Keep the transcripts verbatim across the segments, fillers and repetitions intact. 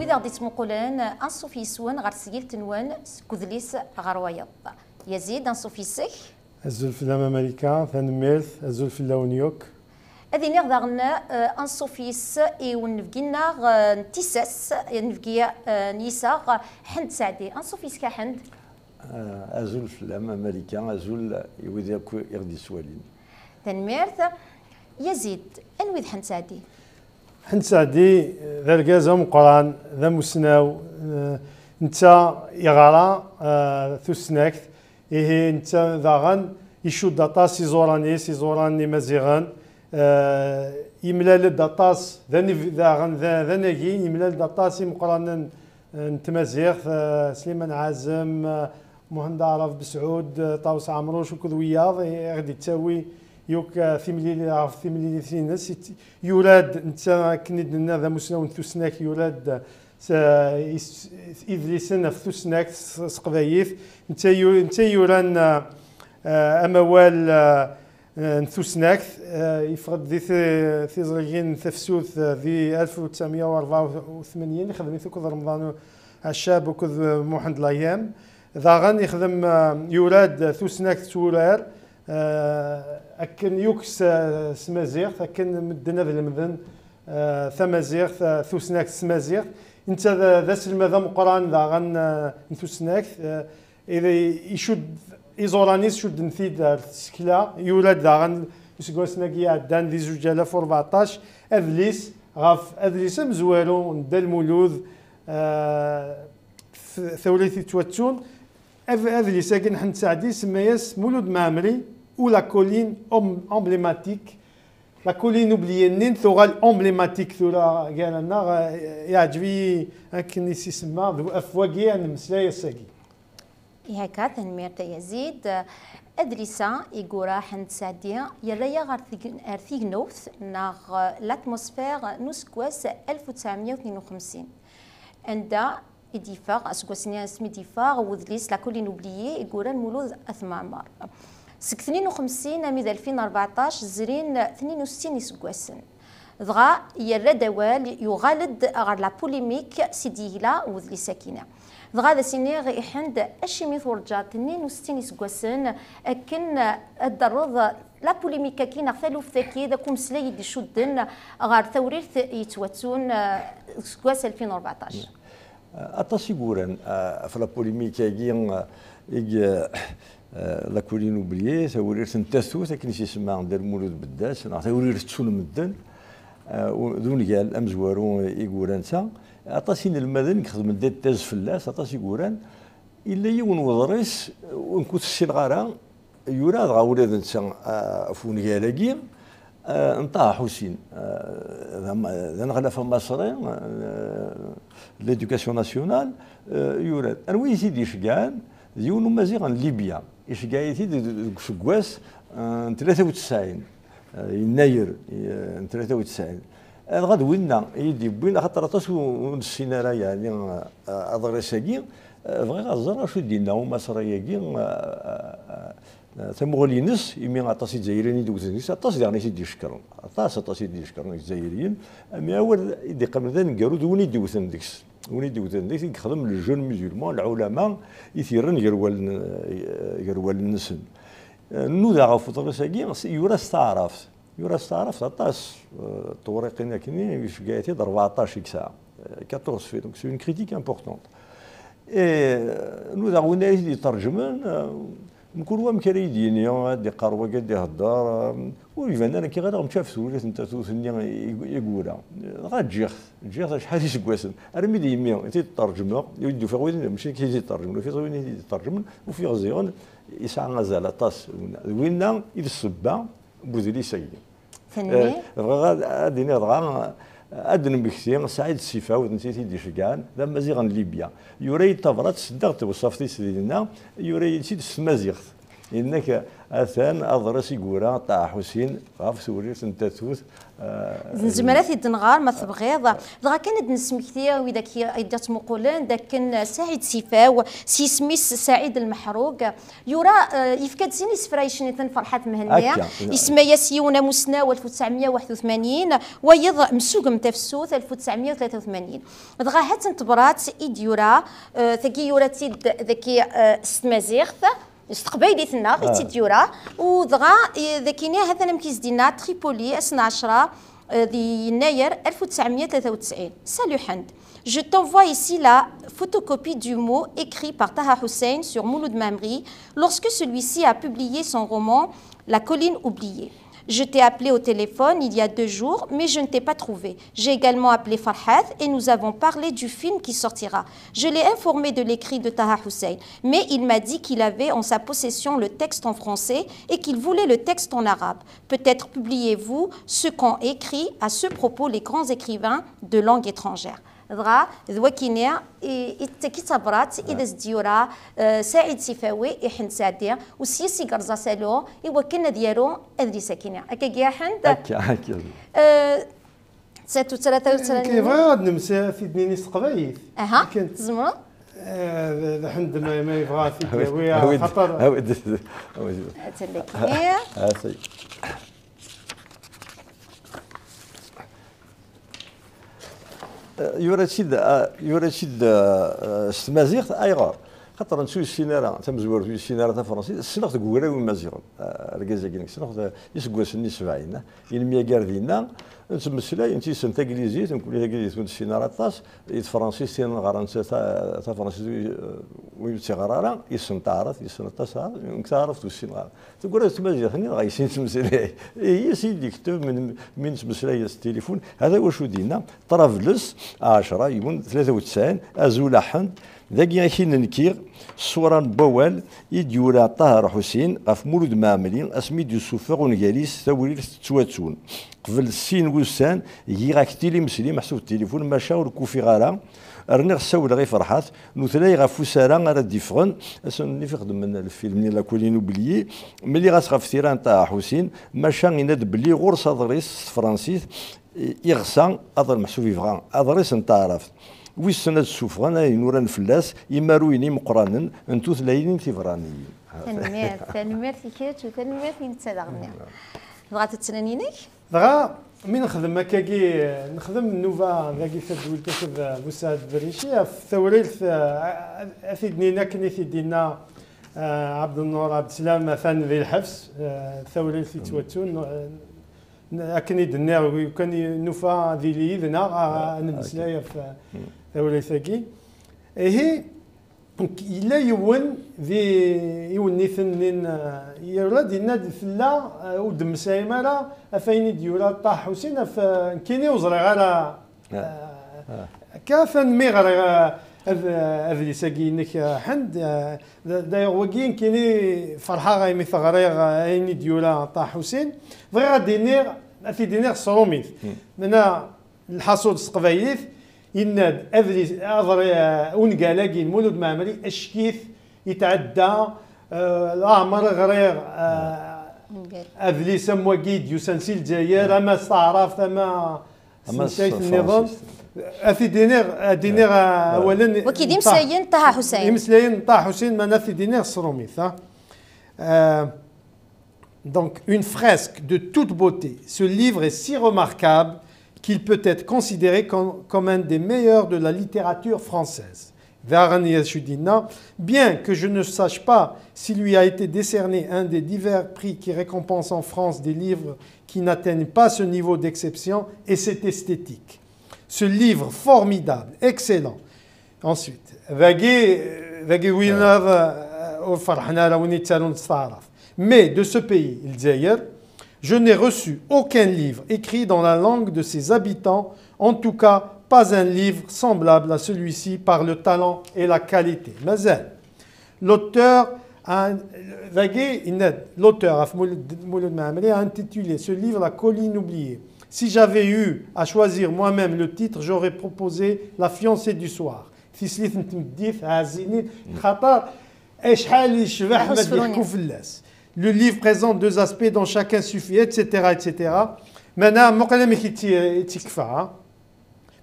Aɣ-d-ittmuqulen, anṣuf yes-wen ɣer tesgilt-nwen seg udlis ɣer wayeḍ. Yazid, anṣuf yes-k. Azul fell-am a Malika, tanemmirt, azul fell-awen yakk. Ad iniɣ daɣen, eh, anṣuf yes i unebgi-nneɣ, eh, n tissas, unebgi, eh, n yiseɣ, Ḥend Saɛdi. Anṣuf yes-k a Ḥend. Eh, azul fell-am a Malika, azul i wid akk i ɣ-d-yettwalin. Tanemmirt. Yazid, anwi d Ḥend Saɛdi? Ḥend Saɛdi d argaz ameqqran, d amussnaw, eh, netta yeɣra, eh, tusnakt, ihi netta daɣen icudd aṭas iẓuran-is, iẓuran n Imaziɣen, eh, yemlal-d aṭas, d anib-, daɣen d, d anagi, yemlal-d aṭas imeqqranen, eh, n tmaziɣt, eh, Sliman Ɛazem, eh, Muḥend Aɛrab Besɛud, eh, Ṭawes Ɛemruc akked wiyaḍ, eh, i ɣ-d-ittawi yakk, eh, timlili-, ɣef timlilit-ines. It-, yura-d, netta akken i d-nenna d amussnaw n tusnakt, yura-d, eh, s-, is-, idlisen ɣef tusnakt s, s teqbaylit. Netta yu-, netta yuran, eh, eh, amawal, eh, eh, n tusnakt, eh, yeffeɣ-d di ti-, tiẓrigin n tafsut, eh, di alef u tesɛemya u rebɛa u tmanyin, ixdem-it akked Remḍan Ɛeccab akked, eh, Muḥend Layem. Daɣen ixdem, eh, yura-d tusnakt s wurar, eh, akken yakk s, s tmaziɣt, akken medden ad lemden, eh, tamaziɣt, eh, tusnakt s tmaziɣt. Netta d, d aselmad ameqqran daɣen, eh, n tusnakt, eh, i-, icudd iẓuran-is, cudden-t-id ar tsekla. Yura-d daɣen useggasen-agi iɛeddan di zuǧ alaf u rbeɛṭac, adlis ɣef, adlis amezwaru n Dda Lmulud, eh, f-, tawrit yettwattun. Ad-, adlis-agi n Ḥend Saɛdi isemma-yas Mulud Mɛemmri ou la colline em-, emblématique. La colline oubliée-nni tuɣal emblématique tura gar-aneɣ. Eh, yeɛǧeb-iyi akken i s-isemma, d, ɣef wagi ad nemmeslay ass-agi. Ihi akka, tanemmirt a Yazid. Adlis-a i yura Ḥend Saɛdi yerra-yaɣ ar tig-, ar tignewt neɣ l'atmosphère n useggas alef u tesɛemya u tnin u xemsin, anda i d-yeffeɣ, aseggas-nni asmi d-yeffeɣ wedlis La Colline oubliée i yuran Mulud At Mɛemmer. Seg tnin u xemsin armi d alfin u rbeɛṭac zrin tnin u settin iseggasen. Dɣa yerra-d awal, yuɣal-d ɣer la polémique s i d-yegla wedlis-agi. Dɣa ad as-iniɣ i Ḥend, acimi turǧaḍ tnin u settin iseggasen akken ad d-terreḍ la polémique-agi neɣ taluft-agi d akk umeslay i d-icudden ɣer tawrirt yettwattun, eh, seg wass alfin u rbeɛṭac? Aṭas i yuran, eh, ɣef la polémique-agi, eh, i y-, eh, La Colline oubliée, tawrirt n tatut, akken i s-isemma Dda Lmulud Beddas, neɣ tawrirt ttun medden, eh, u-, d ungal amezwaru i yuran ta. Aṭas inelmaden i ixedmen des thèses fell-as, aṭas i yuran. Yella yiwen weḍris, eh, ur ssineɣ ara, yura dɣa ula d netta, ah, ɣef wungal-agi, ah, n Ṭaha Ḥusin, ah, d am-, d aneɣlaf amaṣri, ah, de l'éducation nationale, ah, yura-d. Anwa i t-id-iceggɛen? D yiwen umaziɣ n Libya. Iceggeɛ-it-id deg useggas, ah, n tlata u tesɛin, ah, yennayer, ah, n tlata u tesɛin. Dɣa d winna i yi-d-yewwin, axaṭer aṭas ur, ur nessin ara, yeɛni, ah, aḍris-agi. Eh, bɣiɣ ad ẓreɣ acu i d-yenna umaṣri-agi, eh, eh, eh, tamuɣli-ines, imi aṭas Izzayriyen i d-iwten deg-s, aṭas diɣen i t-id-icekkren. Aṭas, aṭas i d-icekkren Izzayriyen. Ami awal i d-iqqimen d aneggaru d win i d-iwten deg-s. Win i d-iwten deg-s, i yexdem le jeune musulman, lɛulama, i t-yerran gar wallen, eh, gar wallen-nsen. Eh, nudaɣ ɣef uḍris-agi, s-, yura s taɛrabt. Yura s taɛrabt aṭas, eh, tewriqin akkenni, iceggeɛ-it-id rbeɛṭac i yesɛa, eh, quatorze faits, donc c'est une critique importante. Et, eh, nudaɣ win ara t-id-iṭerǧmen, eh, mkul wa amek ara yi-d-yini, ad d-iqqar wagi, ad d-ihedder, eh, ur iban ara, nekki ɣileɣ mačči ɣef tewrirt n tatut-nni i, i yura. Dɣa ǧǧiɣ-t, ǧǧiɣ-t acḥal iseggasen. Armi d yimi i t-id-ṭerǧmeɣ, i d-ufiɣ win, mačči nekk i t-id-iṭerǧmen, ufiɣ win i t-id-iṭerǧmen, ufiɣ ziɣen yesɛa azal aṭas. D winna i d ssebba n wedlis-agi. Tanemmirt. Eh, bɣiɣ ad, ad iniɣ dɣa, ad d-nemmekti Saɛid Sifawd, netta i t-id-iceggɛen, d amaziɣ n Libya. Yura-yi-d tabrat, seddaɣ tewsaft-is dinna, yura-yi-tt-id s tmaziɣt. Yenna-k atan aḍris i yura Ṭaha Ḥusin ɣef tewrirt n tatut. Nezmer ad t-id-nɣer ma tebɣiḍ. Dɣa kan ad d-nesmekti widak i d-ttmuqulen d akken Saɛid Sifaw, s yisem-is Saɛid Lmeḥrug, yura, eh, yefka-d sin isefra yecniten Ferḥat Mhenni. Akka. Isemma-yas Yiwen amusnaw alef u tesɛemya u waḥed u tmanyin, wayeḍ Msugem tafsut alef u tesɛemya u tlata u tmanyin. Dɣa ha-tt-an tebrat i d-yura, eh, tagi yura-tt-id dagi, eh, s tmaziɣt, s teqbaylit-nneɣ i tt-id-yura, u dɣa, eh, dagi-ni ha-t-an amek i s-d-yenna Tripoli, ass n ɛecra, eh, di yennayer alef u tesɛemya u tlata u tesɛin. Salut Ḥend. Je t'envoie ici la photocopie du mot écrit par Taha Hussein sur Mouloud Mammeri lorsque celui-ci a publié son roman La colline oubliée. Je t'ai appelé au téléphone il y a deux jours, mais je ne t'ai pas trouvé. J'ai également appelé Farhat et nous avons parlé du film qui sortira. Je l'ai informé de l'écrit de Taha Hussein, mais il m'a dit qu'il avait en sa possession le texte en français et qu'il voulait le texte en arabe. Peut-être publiez-vous ce qu'ont écrit à ce propos les grands écrivains de langue étrangère. Dɣa d wakini i, i d-, i d tabrat i d as-d-yura, eh, Saɛid Sifawi i Ḥend Saɛdi, u s yis i yerẓa asalu i wakken ad yaru adlis-akini. Akkagi a Ḥend? Akka, akka. Eh, Sat u tlata u tesɛin. Nekk bɣiɣ ad nemsa, ad t-id-nini s teqbaylit. Aha, tzemreḍ. Eh, d, d Ḥend ma, ma yebɣa ad t-id-yawi, xaṭer. Atan dagi. Yura-tt-id, ah, yura-tt-id, ah, s tmaziɣt. Ayɣer? Xaṭer netta ur yessin ara tamezwarut, ur yessin ara tafransist. Ssneɣ-t deg ugraw imaziɣen, ah, argaz-agi-nni, ssneɣ-t, ah, iseggasen-nni sebɛin, ah, i nemyager dinna, nettmeslay, netta yessen taglizit, nekkni taglizit ur nessin ara aṭas, i tefransist i neɣra netta ta-, tafransist ur, ur tt-yeɣra ara, yessen taɛrabt, yessen aṭas taɛrabt, nekk taɛrabt ur ssineɣ ara. Teggra tmaziɣt-nni dɣa yessen ttmeslay. Ihi, s i d-yekteb min, min ttmeslay s tilifun. Hada wacu d-yenna, Ṭrables, ɛecra, yiwen, tlata u tesɛin, azul a Ḥend, dagi i k-in-nkiɣ ṣṣura n wawal i d-yura Ṭaher Ḥusin ɣef Mulud Mɛemmri asmi d-yessufeɣ ungal-is Tawrirt tettwattun. Qbel sin wussan, giɣ-ak-t-id imesli meḥsub tilifun, maca ur k-ufiɣ ara. Rniɣ ssawleɣ i Ferḥat, nutlay ɣef usara ara d-iffɣen. Ass-nni i xedmen lfilm-nni La Colline oubliée, mliɣ-as ɣef tira n Ṭaha Ḥusin, maca yenna-d belli ɣur-s aḍris s tefransist, i-, iɣsa aḍr-, meḥsub yebɣa aḍris n taɛrabt. Wissen ad ssufɣen ayen uran fell-as imaruyen imeqqranen n tutlayin tiberraniyin. Tanemmirt, tanemmirt i kečč u tanemmirt i netta daɣen-nni. Dɣa tuttra-inek? Dɣa, mi nexdem akkagi, nexdem nnuba dagi tadwilt akked Busaɛd Berrici ɣef tawrirt, eh, ad t-id-nini akken i t-id-yenna, eh, Ɛebdennur Ɛebdeslam, atan di lḥebs, eh, tawrirt yettwattun, eh, akken i d-nniɣ, wi kan i nufa ad yili yid-neɣ, ah, ad nemmeslay ɣef, eh, tawrirt-agi. Ihi, Yella yiwen di iwenniten-nni n, yerra-d, yenna-d tella, eh, ur d-temmeslayem ara ɣef wayen i d-yura Ṭaha Ḥusin, ɣef, eh, nekkini ur ẓriɣ ara, eh, akka atan mi ɣriɣ, eh, ad-, adlis-agi-inek, eh, Ḥend, eh, d-, d'ailleurs wagi nekkini ferḥeɣ imi teɣriɣ, eh, ayen i d-yura Ṭaha Ḥusin. Bɣiɣ ad d-iniɣ, ad t-id-iniɣ s tṛumit. Meɛna Lḥaṣul s teqbaylit, yenna-d adlis, aḍri, eh, ungal-agi n Mulud Mɛemmri, ack-it, yetɛedda, eh, leɛmer ɣriɣ, eh, adlis am wagi i d-yusan si Lezzayer, ama s taɛrabt, ama s tnecayt nniḍen. Ad t-id-iniɣ, ad d-iniɣ, eh, awalen. Wagi d imeslayen n Ṭaha Ḥusayen. Imeslayen n Ṭaha Ḥusayen, meɛna ad t-id-iniɣ s tṛumit, ha. Eh, Donc, une fresque de toute beauté. Ce livre est si remarquable qu'il peut être considéré comme, comme un des meilleurs de la littérature française. Daɣen yenna-d, bien que je ne sache pas s'il lui a été décerné un des divers prix qui récompensent en France des livres qui n'atteignent pas ce niveau d'exception, et c'est esthétique. Ce livre formidable, excellent. Ensuite, dagi, dagi win-nniḍen, eh, ur ferḥen ara win yettarun s taɛrabt. Mais de ce pays, Lezzayer, je n'ai reçu aucun livre écrit dans la langue de ses habitants, en tout cas pas un livre semblable à celui-ci par le talent et la qualité. Mazal. L'auteur a, dagi, yenna-d, l'auteur, ɣef Mulud, Mulud Mɛemmri, a intitulé ce livre La Colline oubliée. Si j'avais eu à choisir moi-même le titre, j'aurais proposé La fiancée du soir. Tislit n tmeddit ɛzizen, xaṭer Acḥal yecbeḥ ma d-yeḥku fell-as. Le livre présente deux aspects dont chacun suffit, et cetera, et cetera. Maintenant, muqel amek i tt-, i tt-ikfa, hein.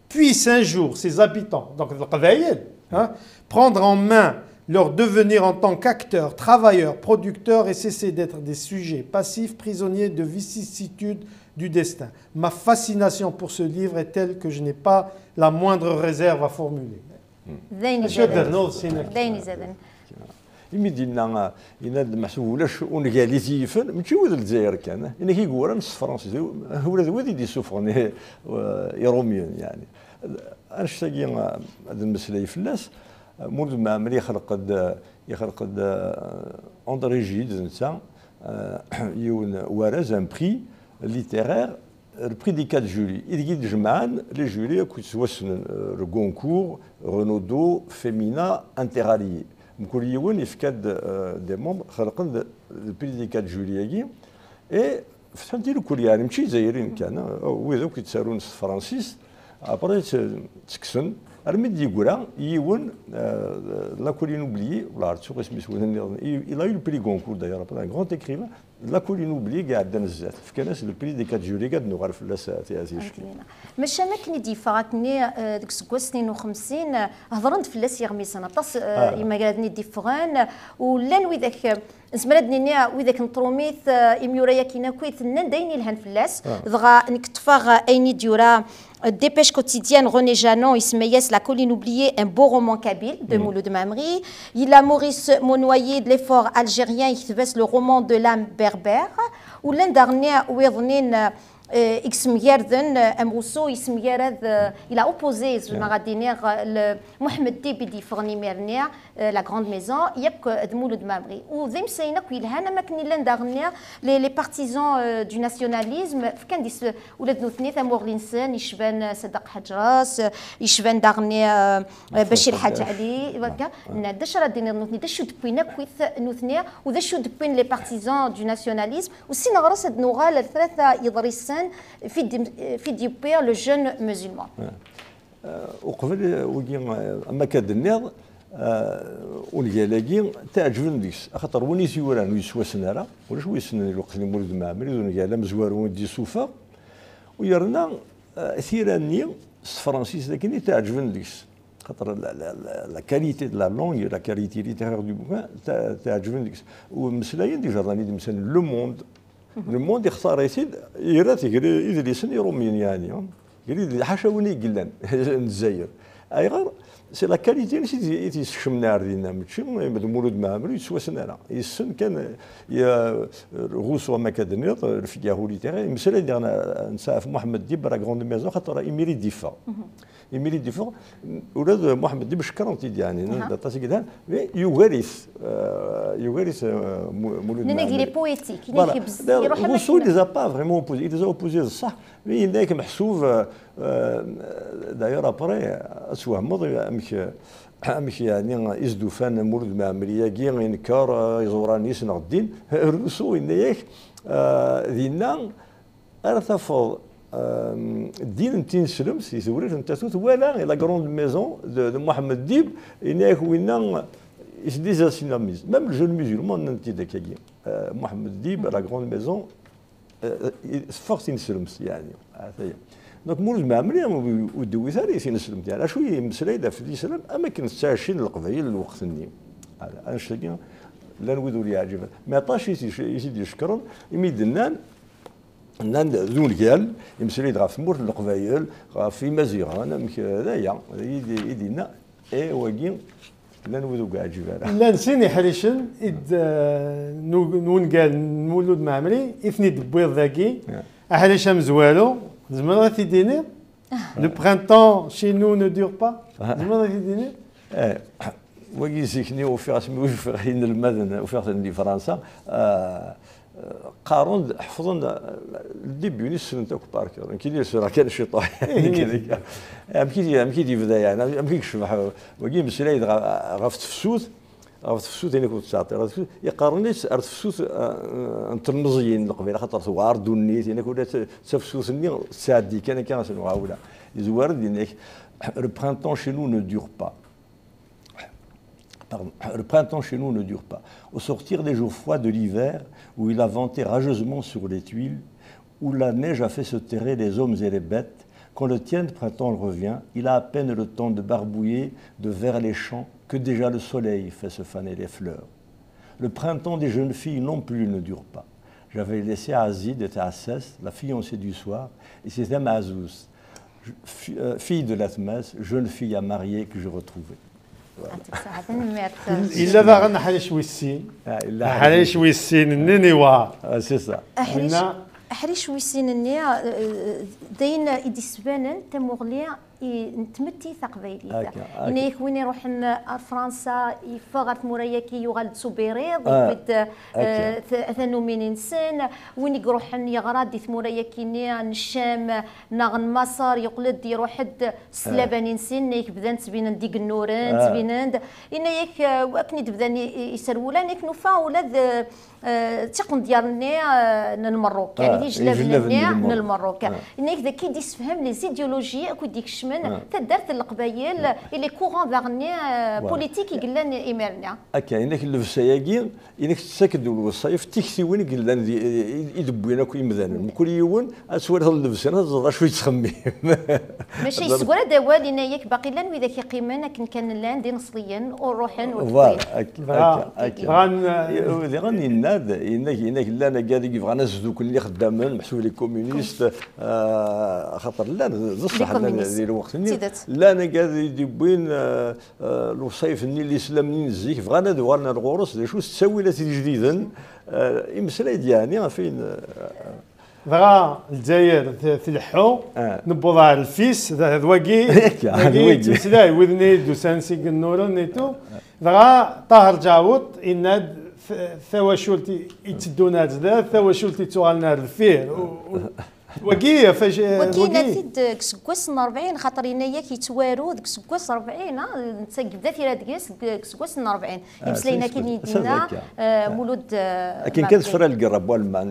Puissent un jour ces habitants, donc Leqbayel, hein, prendre en main leur devenir en tant qu'acteurs, travailleurs, producteurs et cesser d'être des sujets passifs, prisonniers de vicissitudes du destin. Ma fascination pour ce livre est telle que je n'ai pas la moindre réserve à formuler. D ayen Acu ad izaden. d-ternuḍ sin-agi? D ayen izaden. Imi d-yenna, yenna-d meḥsub ulac ungal i t-yifen, mačči wid n Lezzayer kan, inek i yuran s tefransist, ula d wid i d-isuffɣen i, eh, Irumyen, yani. Annect-agi, eh, ad nmeslay fell-as, eh, Mulud Mɛemmri ixleq-d, ixleq-d, eh, André Gide, d netta, eh, yiwen warraz, un prix littéraire, le prix des quatre jurys, ideg i d-jemɛen les jurys akk yettwassnen, euh, le Goncourt, Renaudot, Femina, Inter alia. Mkul yiwen yefka-d, euh, des membres, xelqen-d le prix des quatre jurys-agi, et fetḥen-t i lekul, yani, mačči d Izzayriyen kan, hein, wid akk yettarun s tefransist, après tt-, ttekksen, armi d-yeggra yiwen, euh, la Colline oubliée, ur ɛerfeɣ isem-is, wid nniḍen, il a eu le prix Goncourt d'ailleurs, après un grand écrivain, la Colline oubliée i iɛeddan zdat, fkan-as le prix des quatre jurys, ad nuɣal fell-as, a, a, ticki. Maca am akken i d-yeffeɣ akkenni, eh, deg useggas tnin u xemsin, eh, hedren-d fell-as yiɣmisen, aṭas, eh, imagraden i d-iffɣen, u llan widak, eh, nezmer ad d-nini, eh, widak n trumit, eh, imyura-yakin akk i d-nnan-d ayen yelhan fell-as, dɣa nekk ṭṭfeɣ, eh, ayen i d-yura, eh, Dépêche quotidienne, René Jeannot, isemma-yas La Colline oubliée, un beau roman kabyle de Mouloud Mammeri. Yella Maurice Monnoyer de l'Effort algérien, yekteb-as Le roman de l'âme berbère. U llan daɣen wiḍnin, eh, i yessemgarden, eh, am Rousseau yessemgarad, eh, il a opposé, zemreɣ ad d-iniɣ, eh, le Mohamed Dib i d-yeffɣen imir-nni, eh, La Grande Maison, yakk, eh, d Mouloud Mammeri. U d imeslayen akk yelhan, am akken i llan daɣen les, les partisans, eh, du nationalisme, fkan-d is-, ula d nutni tamuɣli-nsen, yecban, eh, Saddaq Ḥaǧras, eh, yecban daɣen, eh, eh, Bacir Ḥaǧ Ali, wakka. Nnan-d, d acu ara d-tiniḍ nutni, d acu d-wwin akkit nutni, u d acu d-wwin les partisans du nationalisme, u ssineɣ ɣer-s ad nuɣal ar tlata yeḍrisen, fi d-, fi d-yewwi Le Jeune Musulman. Eh, uqbel, eh, wigi, eh, am akka d-tenniḍ, eh, ungal-agi, teɛǧeb-n deg-s, axaṭer win i t-yuran ur yettwassen ara, ulac wi yessnen i lweqt-nni Mulud Mɛemmri, d ungal amezwaru i d-yessufeɣ, u yerna, eh, tira-nni s tefransist akken i teɛǧeb-n deg-s. Xaṭer la, la, la, la qualité de la langue, la qualité littéraire du bouquin, ta-, teɛǧeb-n deg-s. U mmeslayen d ijerdan i d-msalen Le Monde. Le Monde ixtar-it-id, ira-t gar idlisen irumyen, yani, ɣer idli-, ḥaca win i yellan n Lezzayer. Ayɣer? C'est la qualité-ines i t-, i t-yessekcmen ar dinna, mačči d Mulud Mɛemmri ur yettwassen ara. Yessen kan, ya, Rousseau, am akka d-tenniḍ, le figaro littéraire, yemmeslay diɣen, nesɛa ɣef Mohamed Dib, La Grande Maison, xaṭer imir i d-yeffeɣ. Imir i d-yeffeɣ, ula d Mohamed Dib cekkren-t-id, yani, aṭas i yelhan, mais yugar-it, euh, yugar-it, euh, Mu-, Mulud Mɛemmri. Nnan-ak il est poétique, il est, iruḥ am Rousseau, il akken. les a pas vraiment opposés, il les a opposés, ṣṣeḥ, mais yenna-ak meḥsub, euh, euh, d'ailleurs après, ad twehmeḍ amek, amek, yani, i s-d-ufan Mulud Mɛemmri-agi, inker, euh, iẓuran-is neɣ ddin. Rousseau yenna-ak, euh, dinna, ara tafeḍ, euh, ddin n tineslemt, di tewrirt n tatut, wala La Grande Maison de, de Mohamed Dib, yenna-ak winna, il se désassimilise. Même Le Jeune Musulman, nnan-t-id akkagi. Euh, Mohamed Dib, La Grande Maison, euh, teffeɣ tineslemt, yani. Ata-ya. Donc, Mulud Mɛemmri, ur d-iwwit ara i tineslemt, yani. Acu i yemmeslay-d ɣef lislamt, am akken ttɛicin Leqbayel lweqt-nni. Annect-agi, llan wid ur yeɛǧiben. Mais aṭas i t-, i t-id-icekkren, imi d-nnan, nnan d ungal, yemmeslay-d ɣef tmurt n Leqbayel, ɣef Imaziɣen, amek, d aya, i d-, i d-yenna, eh, wagi, llan wid ur yeɛǧib ara. Llan sin iḥricen i d, eh, n u-, n wungal n Mulud Mɛemmri, i ten-id-tewwiḍ dagi. Aḥric amezwaru, tzemreḍ ad t-id-tiniḍ? Le printemps chez nous ne dure pas. Tzemreḍ ad t-id-tiniḍ? Eh, wagi zik-nni ufiɣ asmi ufiɣ inelmaden, ufiɣ-ten di Fransa, eh, qqaren-d, ḥefḍen, eh, le début-nni ssnen-t akk par cœur. Nekkini sreɣ kan ciṭuḥ. Amek i, amek i d-yebda, yani, amek i yecbeḥ, eh, wagi yemmeslay-d ɣef, ɣef tefsut, ɣef tefsut, ayen akk tettɛeṭṭil, ɣef tefsut, iqqaren-itt ar tefsut, eh, n telmeẓyin n Leqbayel, axaṭer tewɛer ddunit, ayen akk ula d tafsut-nni tettɛeddi kan akka s lemɣawla. Yezwar-d, yenna-k, le printemps chez nous ne dure pas. Pardon. Le printemps chez nous ne dure pas. Au sortir des jours froids de l'hiver, où il a venté rageusement sur les tuiles, où la neige a fait se terrer les hommes et les bêtes, quand le tiède printemps revient, il a à peine le temps de barbouiller de vers les champs que déjà le soleil fait se faner les fleurs. Le printemps des jeunes filles non plus ne dure pas. J'avais laissé Azid et Assès, la fiancée du soir, et c'était Mazouz, fille de la Tmesse, jeune fille à marier que je retrouvais. Yella daɣen aḥric wis sin. Aḥric wis sin nni n iwar. C'est ça. Aḥric wis sin-nni d ayen i d-isbanen tamuɣli n tmetti taqbaylit. Yenna-yak win iruḥen ar Fransa, yeffeɣ ɣer tmura-agi, yuɣal-d s ubiriḍ, yewwi-d tanumin-nsen. Win i iruḥen yeɣra di tmura-agi-nni n Ccam neɣ n Maṣer, yeqqel-d, iruḥ-d s tlaba-nni-nsen, yenna-yak bdan ttbinen-d igennuren, ttbinen-d. Yenna-yak wakken i d-bdan iserwula, nekk nufa ula d d tiqendyar-nni n Lmerruk, yani d ijlaben-nni n Lmerruk. Yenna-yak d akka i d-issefhem les idéologies akk i d-ikecmen taddart n Leqbayel, et les courants daɣen-nni politiques i yellan imir-nni. Akka, yenna-yak llebsa-agi, yenna-yak tettak-d lewṣayef tiktiwin i yellan, i d-wwin akk imdanen. Mkul yiwen ad twaliḍ llebsa-ines, ad teẓreḍ acu yettxemmim. Maca yessegra-d awal, yenna-yak baqi llan widak yeqqimen akken kan llan d ineṣliyen, ur ruḥen, ur d-wwin. Dɣa yenna-d, yenna-k llan agad i yebɣan ad sduklen ixeddamen, meḥsub les communistes, axaṭer llan, d ṣṣeḥ, llan di lweqt-nni, llan agad i d-yewwin lewṣayef-nni n lislam-nni n zik, bɣan ad uɣalen ar ɣur-s, d acu, s ttawilat ijdiden. Imeslay-d yeɛni ɣef ayen. Dɣa Lezzayer tleḥḥu, newweḍ ɣer lfis, d wagi yettmeslay, wid-nni d-usan s igennuren et tout. Dɣa Ṭaher Ǧaɛwuṭ yenna-d, tawacult itteddun ar zdat, tawacult ittuɣalen ar deffir. Wagi, wagi yenna-t-id deg useggas n rebɛin, xaṭer yenna-yak yettwaru deg useggas n rebɛin, netta yebda tira deg-s deg useggas n rebɛin. Imeslayen akken i d-yenna Mulud. Akken kan tefra lgerra n Walman.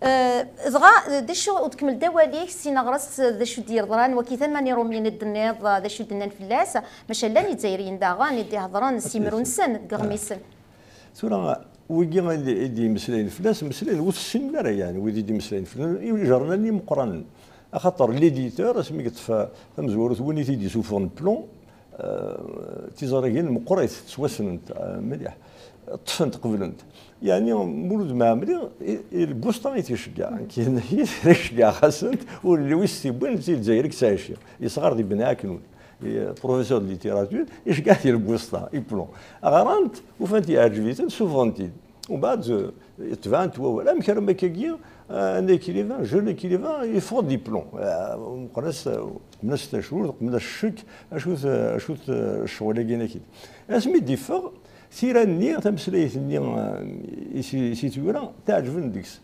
Dɣa d acu ur tkemmel d awal-ik s ineɣres d acu d-yeḍran waki tama n Irumyen i d-tenniḍ d acu d-nnan fell-as, maca llan Izzayriyen daɣen i d-iheḍren s imru-nsen deg iɣmisen. Tura wigi i d-yemmeslayen fell-as, mmeslayen ur t-ssinen ara, yani wid i d-yemmeslayen fell-as, ijernan imeqqranen. Axaṭer l'éditeur asmi yeṭṭef tamezwarut, win i t-id-isuffɣen Plon, tiẓrigin meqqrit, ttwassnent mliḥ, ṭṭfent, qeblent. Yeɛni Mulud Mɛemmri, i Lbusṭa i t-iceggeɛ, nekk iceggeɛ xasent, ur lliwi s-t-iwwin, d Lezzayer i yettɛici, yesɣar di Bni Ɛeknun, professeur de littérature, iceggeɛ di Lbusṭa, i Plon. Ɣrant, ufant yeɛǧeb-iten, suffɣent-t-id. Umbeɛd, tebɛent wawal. Amek arma akkagi, un écrivain, jeune écrivain, yeffeɣ-d i Plon? Qmen-as tacrurt, qmen-as ccek, acu-t ccɣel-agi-nni? Asmi d-iffeɣ, tira-nni, tameslayt-nni i s-tura, teɛǧeb-n deg-s.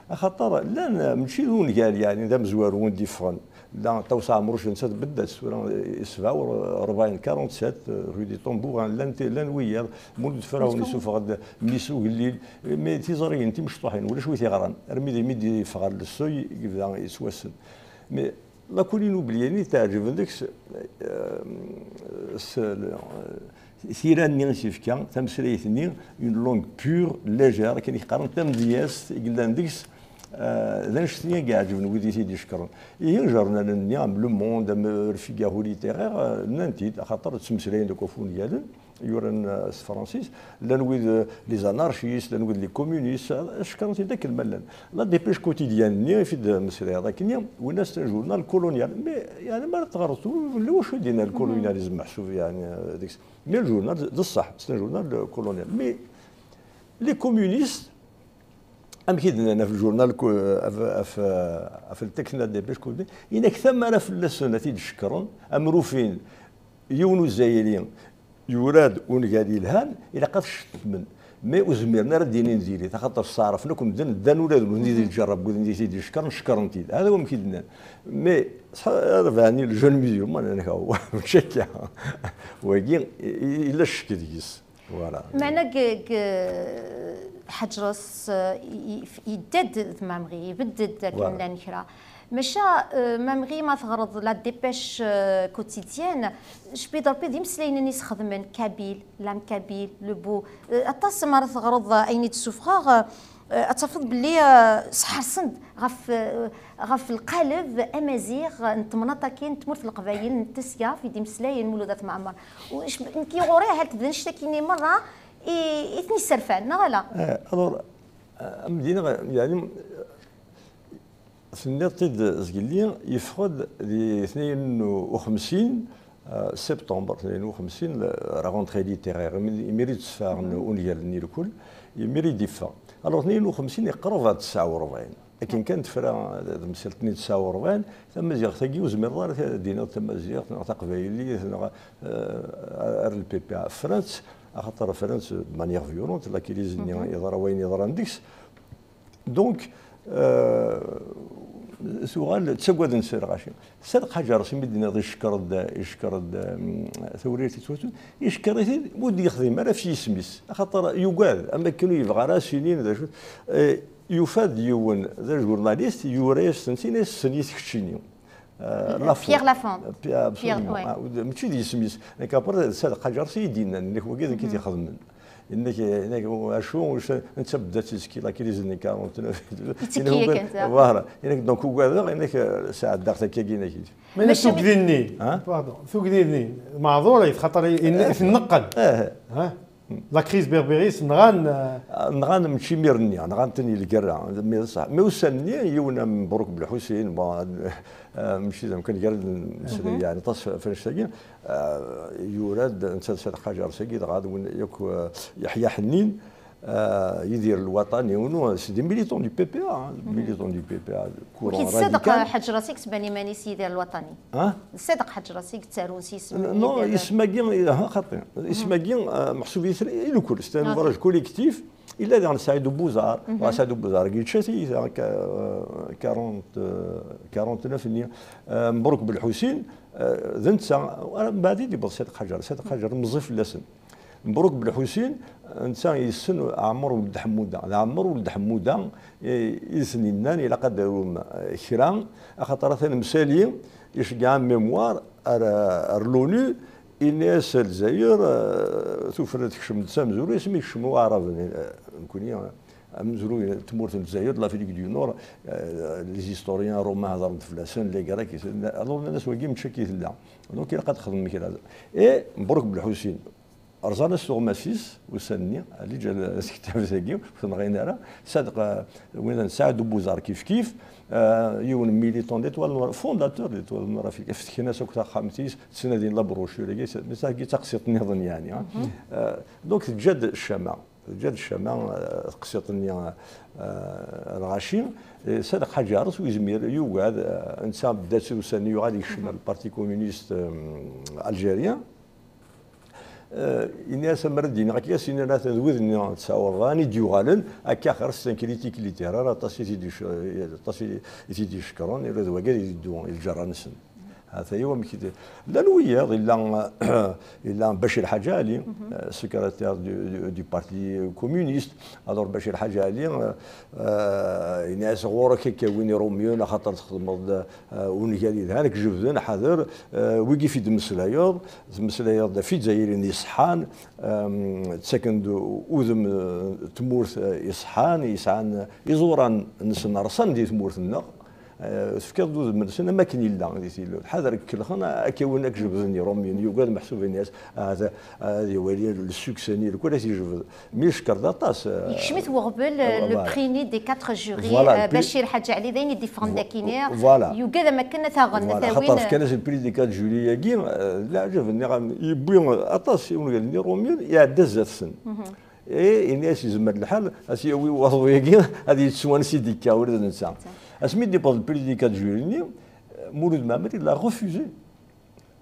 Axaṭer llan, mačči d ungal, yeɛni, d amezwaru win d-iffɣen. Llan Ṭawes Ɛemruc, netta tbedda-tt tura, sebɛa u rebɛin, quarante-sept, rue des Tambourins, llan wiyaḍ. Mulud Ferɛun isuffeɣ-d mmi-s ugellil, mais tiẓrigin timecṭuḥin, ulac wi t-iɣran. Armi d imi d-yeffeɣ ɣer le seuil, yebda yettwassen. Mais la colline oubliée-nni teɛǧeb deg-s, tira-nni i s-yefka tameslayt-nni, une langue pure, légère, akken i qqaren, tamedyazt i yellan deg-s. D annect-nni i iɛeǧben wid i t-id-icekkren. Ihi ijernanen-nni am Le Monde, am Le Figaro Littéraire, nnan-t-id, axaṭer ttmeslayen akk ɣef wungalen yuran s tefransist, llan wid, les anarchistes, llan wid les communistes, cekkren-t-id akken ma llan. La Dépêche Quotidienne-nni i t-id-meslayeḍ akkenni, winna c'est un journal colonial. Mais yeɛni mi ara teɣreḍ, ulac wacu i d-yenna le colonialisme meḥsub yeɛni deg-s. Mais le journal d ṣṣeḥ, c'est un journal colonial. Mais les communistes, amek i d-nnan ɣef le journal, ɣef le texte n la Dépêche Quotidienne, yenna-k tamara fell-asen ad t-id-cekkren, am Rufin, yiwen Uzzayri yura-d ungal yelhan, ilaq ad t-cettmen. Mais ur zmiren ara ad d-inin diri-t, axaṭer steɛṛfen akk medden, ddan ula d nutni di lǧerra n wid i t-id-icekkren, cekkren-t-id. Hada wamek i d-nnan. Mais rebɛa-nni, le jeune musulman, mačči akka. Wagi, yella ccek deg-s. Voilà. Meɛna deg, deg Ḥaǧras, eh, i- i- yedda-d d Mamɣi, ibedd-d akken Voilà. Llan kra. Maca, eh, Mamɣi ma teɣreḍ la dépêche, eh, quotidienne, jbid Rebbi d imeslayen-nni s-xedmen, Kabyle, l'âme kabyle, le beau. Eh, aṭas ma ara teɣreḍ, eh, ayen i d-ssufɣeɣ, eh, ad tafeḍ belli, eh, sḥersen-d ɣef, eh, ɣef lqaleb amaziɣ n temnaḍt-agi n tmurt n Leqbayel, n Tesga, i d-imeslayen Mulud At Mɛemmer. U c- nekk ɣur-i ahat d annect-agi-nni merra i, i ten-isserfan, neɣ ala? Eh, alors, eh, am d-iniɣ, yeɛni, tenniḍ-t-id zgelli, yeffeɣ-d di tnayen u xemsin, eh, septembre tnayen u xemsin, la, la rentrée littéraire, imi, imi i d-sfaɣen ungal-nni lkul, imi i d-iffeɣ. Alors, tnayen u xemsin iqreb ɣer tesɛa u rebɛin. Akken kan tefra d temsirt-nni tesɛa u rebɛin, tamaziɣt-agi ur zmireḍ ara ad d-tiniḍ tamaziɣt neɣ taqbaylit neɣ, eh, ar le P P A. Ffrant, axaṭer ffrant de manière violente, la crise-nni yeḍra wayen yeḍran deg-s. Donc, euh, tuɣal ttagaden s lɣaci. Sadeq Ḥaǧar, s imi d-tenniḍ icekkeṛ-d, icekkeṛ-d, mm, tawrirt yettwattun, icekkeṛ-it-id, ur d-yexdim ara ɣef yisem-is. Axaṭer yugad, am akken ur yebɣi ara ad s-inin d acu. Eh, yufa-d yiwen d ajurnalist, yura-yas-tent-in, asen-tt-id keččini. Euh, Lafont. Pierre Lafont. Pi-, absolument. Pierre, ouais. Ah, mačči d yisem-is. Nekk, après, Sadeq Ḥaǧar s i yi-d-yennan, nekk wagi d nekk i t-ixedmen. Yenna-k, yenna-k, acu, acu, netta bedda tezki, la crise-nni quarante-neuf. Yettekki yakan, ça. Voilà. Yenna-k, donc, ugadeɣ, yenna-k, sɛeddaɣ takka-agi, yenna-k. Mais tugdi-nni, hein? Pardon, tugdi-nni, meɛḍurit, xaṭer i, i, tenneqqel. Eh. Hein? La crise berbériste, nɣan, euh, nɣan mačči imir-nni, nɣan-ten i lgerra, mais ṣṣeḥ. Mais ussan-nni, yiwen am Mbruk Belḥusin, bon, euh, mačči d amkan gar ad nmeslay, yeɛni, aṭas f-, f-, annect-agi, euh, yura-d, netta d Sadeq Ḥaǧar-agi, dɣa d win yakk, euh, Yeḥya Ḥennin, euh, Yidir Lwaṭani, unu, c'est des militants du P P A, hein, militants du P P A, courant radical. Sadeq Ḥaǧ Rasi yettban iman-is Yidir Lwaṭani. Hein? Sadeq Ḥaǧ Rasi yettarun s yisem. Non, isem-agi, ha, xaṭi. Isem-agi, euh, meḥsub i, i lkul, c'est un ouvrage collectif. Yella diɣen Saɛid Ubuzar. Wa Saɛid Ubuzar, yečča-t-id, euh, quarante, euh, quarante-neuf-nni, euh, Mbruk Belḥusin, euh, d netta, ara mbeɛd i d-yewweḍ Sadeq Ḥaǧar. Sadeq Ḥaǧar meẓẓi fell-asen. Mbruk Belḥusin, netta yessen Ɛmer Uled Ḥemmuda. D Ɛmer Uled Ḥemmuda i, i d-sen-yennan, ilaq ad d-tarum, eh, kra, axaṭer atan Msali iceggeɛ mémoire ar, ar l'onu, yenna-yas Lezzayer, eh, tuffra tekcem-d s amezruy, asmi kecmen Waɛraben, eh, nekkni, eh, amezruy n tmurt n Lezzayer, de l'Afrique du Nord, eh, les historiens romains hedren-d fell-asen, les Grecs, alors nnan-as wagi mačči akka i tella. Donc ilaq ad txedmem kra. Et Mbruk Belḥusin, rẓan-as tuɣmas-is, ussan-nni, li ǧǧan asektab-agi, ur t-nɣin ara. Sadeq, eh, win n Saɛid Ubuzar kif kif, eh, yiwen n militant d'Étoile Noire, fondateur d'Étoile Noire Afrique, fetken-as akk taxxamt-is, ttnadin la brochure-agi, mais tagi d taqsiṭ nniḍen, yeɛni, hein. Eh, donc teǧǧa-d ccama, teǧǧa-d ccama, eh, teqsiṭ-nni, eh, lɣaci. Eh, Sadeq Ḥaǧi Ares ur yezmir, yugad, eh, netta bedda-tt ussan-nni, yuɣal yekcem le Parti communiste, eh, algérien. Eh, yenna-as, ammer ad d-iniɣ akka, as-inin atan d wid-nni tesɛa u rebɛin i d-yuɣalen, akka xir c'est un critique littéraire, aṭas i t-id-ic-, aṭas i, i t-id-icekkren, ula d wagi ad yeddu i lǧerra-nsen. Hata-yi wamek i d-, llan wiyaḍ, illa, illa Bacir Ḥaǧi Ali, eh, secrétaire du, du, du Parti communiste. Alors Bacir Ḥaǧi Ali, eh, eh, yenna-as, ɣur-k akka win irumyen, axaṭer txedmeḍ-d, eh, ungal yelhan, ad k-jebden, ḥader, eh, wigi f i d-tmeslayeḍ, tmeslayeḍ-d ɣef Izzayriyen iṣeḥḥan, em, ttaken-d udem, eh, tmurt, eh, iṣeḥḥan, yesɛan iẓuran-nsen rṣan di tmurt-nneɣ. Eh, tefkiḍ-d udem-nsen am akken yella di tilawt. Ḥader kelxen, ad k-awin ad k-jebden irumyen, yugad meḥsub ini-as, ah, ad, ad iwali le succès-nni, lkul ad t-ijbed. Mi yeckeṛ d aṭas, eh, yekcem-it weɣbel, eh, le prix-nni des quatre jurys, voilà, eh, Bacir Ḥaǧi Ali, d ayen i d-iffɣen d akini, voilà, yugad am akken ad t-aɣen, voilà, ad t-awin, xaṭer fkan-as le prix des quatre jurys-agi, eh, d leɛǧeb, nniɣ-am, yewwi aṭas i ungal-nni irumyen, iɛedda zdat-sen. Et ini-as yezmer lḥal ad t-yawi waḍu-agi, ad yettu ansi d-ikka, ula d netta. Asmi d-yewweḍ le prix des quatre jurys-nni, Mulud Mɛemmer, il a refusé.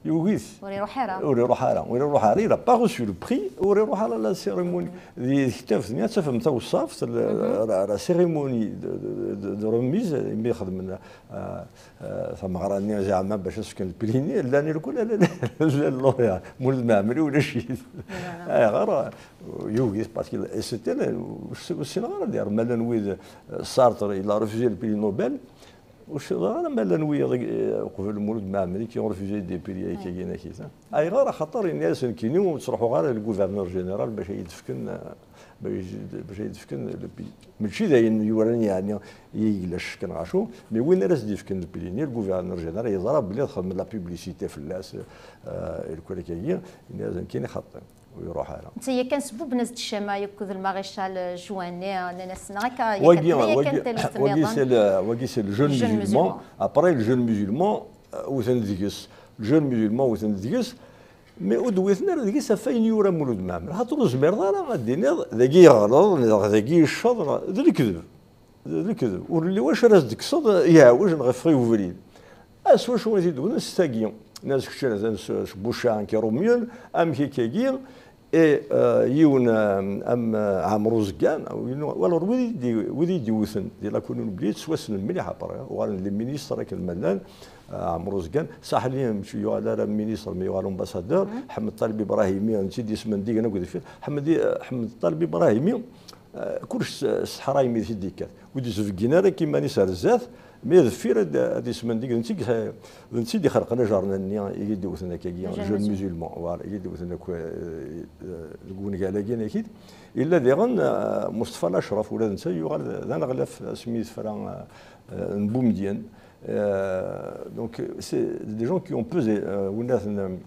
Yugi-t. Ur iruḥ ara. Ur iruḥ ara. Ur iruḥ ara. Il a pas reçu le prix. Ur iruḥ ara la cérémonie. Di tektabt-nni ad tafem tawsaft, la, la, la cérémonie de, de, de, de remise, imi xedmen, euh, euh, tameɣra-nni zeɛma bac ad s-fken le prix-nni, llan irkul, la, la, la, la, la, Mulud Mɛemmri ulac-it. Ayɣer? Yugi-t, parce que, et c'était, ur ssineɣ ara, d'ailleurs, ma llan wid, euh, Sartre, il a refusé le prix Nobel, ur ssineɣ ara ma llan wiyaḍ, euh, uqbel Mulud Mɛemmri qui ont refusé des prix akka-agi, hein. Ayɣer? Axaṭer yenna-yasen nekkini ur ttruḥuɣ ara le gouverneur général bac ad yi-d-fken, euh, bac, bac ad yi-d-fken le prix. Mačči d ayen yuran yeɛni i yella ccek neɣ acu, mais win ara s-d-yefken le prix-nni, le gouverneur général, yeẓra belli ad xedmen la publicité fell-as, euh, irkul akka-agi, yenna-yasen nekkini xaṭi. Ur iruḥ ara. Netta yakan sbubben-as-d ccama akked lmaréchal Jouanet, nnan-as neɣ akka, wagi, yakan, wagi, yakan tallit wagi, nniḍen. C'est le, wagi, c'est le jeune musulman. Jeune musulman. Après, le jeune musulman, euh, wten deg-s. Le jeune musulman wten deg-s, mais ur d-witen ara deg-s ɣef wayen yura Mulud Mɛemmri. Xaṭer ur tezmireḍ ara ad d-tiniḍ dagi yeɣleḍ, neɣ dagi yecceḍ, neɣ d lekdeb. D lekdeb. Ur lliɣ wacu ara s-d-tekkseḍ iɛewjen ɣef ubrid. A s wacu i t-id-wwten s tagi? Nnan-as kečč atan s, s Bucca n Kirumyun, amek akkagi? Et, euh, yiwen, euh, am, euh, Ɛemru Zeggan, alors wid i d-, wid i d-iwten di la Colombie ttwassnen mliḥ, après, uɣalen les ministres akken ma llan, euh, Ɛemru Zeggan, Saḥli, mačči yuɣal ara ministre, mais yuɣal ambassadeur, Ḥmed Ṭaleb Ibrahimi, netta i d-yesmendigen akk deffir, Ḥmed, euh, Ḥmed Ṭaleb Ibrahimi, euh, kullec s, s ḥrayem i t-id-yekkat. Ur d-yesbeggin ara akk iman-is ar zdat, mais deffir ad, ad yesmendig, d netta i, d netta i d-ixelqen ajernan-nni i yi-d-iwten akkagi, jeune musulman, voilà, i yi-d-iwten akk, euh, euh, deg wungal-agi, akid. Yella diɣen, euh, Mustafa Lacraf, ula d netta yuɣal d, d aneɣlaf asmi tefra, euh, euh, n Bumedyen. Euh, donc, c'est des gens qui ont pesé, euh, winnat n,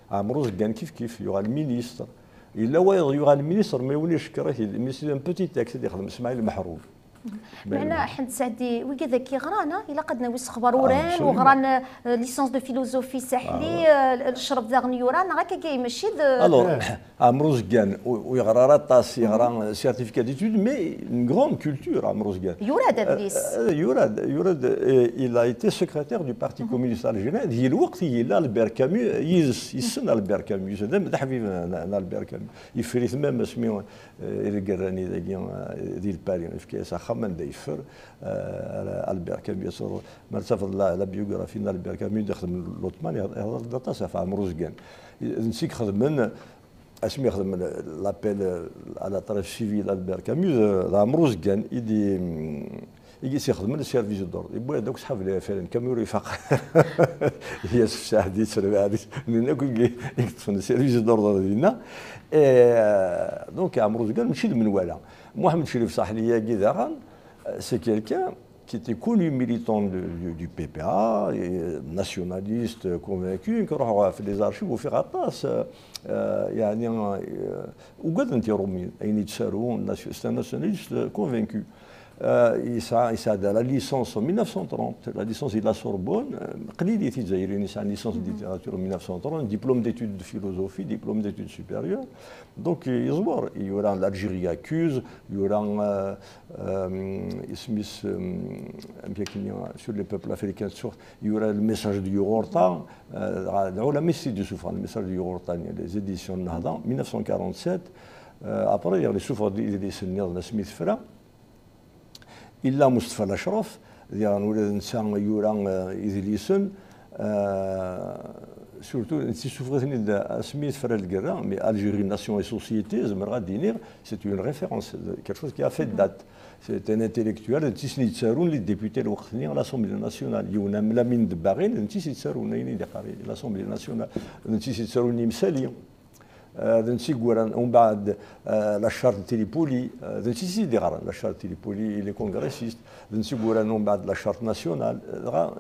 Ɛemru Zeggan kif kif, yuɣal ministre. Yella wayeḍ yuɣal ministre, mais win icekkeṛ-it-id, mais c'est un petit texte i d-ixdem Smaɛil Meḥrub. Meɛna Ḥmed Saɛdi, wigad-agi ɣran, ah, ilaq ad nawi s xeber, uran, absolument. U ɣran, euh, licence de philosophie Saḥli, ah, ouais, euh, lecref daɣen yura, neɣ akka, mačči d, euh, alors, Ɛemru Zeggan, ur, ur yeɣra ara aṭas, yeɣra, euh, certificat d'études, mais une grande culture, Ɛemru Zeggan. Yura-d adlis. Euh, euh, yura-d, yura-d, euh, il a été secrétaire du Parti communiste algérien, di lweqt i yella Albert Camus, yis-, yessen Albert Camus, d, d aḥbib n, n Albert Camus. Yeffer-it même asmi, euh, i deg rran dagi, euh, di Lpari, yefka-yas axxam anda yeffer, euh, Albert Camus. Ma tafeḍ la, la biographie n Albert Camus, d ixdem Lotman, ihḍer-d aṭas ɣef Ɛemru Zeggan. D netta i ixedmen, asmi xedmen l'appel à la trêve civile Albert Camus, d, d Ɛemru Zeggan i d-, i s-ixedmen le service d'ordre. Yewwi-d akk ṣḥab lɛifaren, Camus ur ifaq. Yasef Saɛdi, Srbeɛdi, nnan akk i, i yeṭṭfen le service d'ordre dinna. Et, euh, donc, Ɛemru Zeggan mačči d menwala. Muḥemmed Crif Saḥli-agi daɣen, euh, c'est quelqu'un qui était connu militant de, du, du P P A, et nationaliste convaincu, i iruḥ ɣef les archives, ufiɣ aṭas, euh, euh, yeɛni, euh, ugaden-t Iṛumyen, ayen i d-ttarun, nation-, c'est un nationaliste convaincu. Euh, yesɛa, yesɛa la licence en mille neuf cent trente, la licence de la Sorbonne, euh, qlilit Izzayriyen yesɛan licence de littérature en mille neuf cent trente, diplôme d'études de philosophie, diplôme d'études supérieures. Donc, euh, yeẓwer, yura l'Algérie accuse, yura, euh, euh, isem-is, euh, amek akken, sur les peuples africains, sur, yura le message de Yugurta, euh, d, d lɛulama i s-t-id-isuffɣen, le message de Yugurta, les éditions Nahda, mille neuf cent quarante-sept. Euh, après, yeɣli suffeɣ-d idlisen nniḍen asmi tefra. Illa Mustafa Lacraf, diɣen ula d netta yura, euh, idlisen, euh, surtout, netta isuffeɣ-iten-id asmi tefra lgerra, mais Algérie, nation et société, zemreɣ ad d-iniɣ, c'est une référence, quelque chose qui a fait date. C'est un intellectuel, d netta i sen-yettarun les députés lweqt-nni à l'Assemblée nationale. Yiwen am Lamine Debbaghi, d netta i s-yettarun ayen i d-iqqar l'Assemblée nationale. D netta i s-yettarun imsali. Euh, d netta i yuran, umbeɛd, euh, la charte de Tripoli, euh, d netta i s-d-iɣran, la charte de Tripoli, il est congressiste, d netta i yuran, umbeɛd, la charte nationale, euh, dɣa,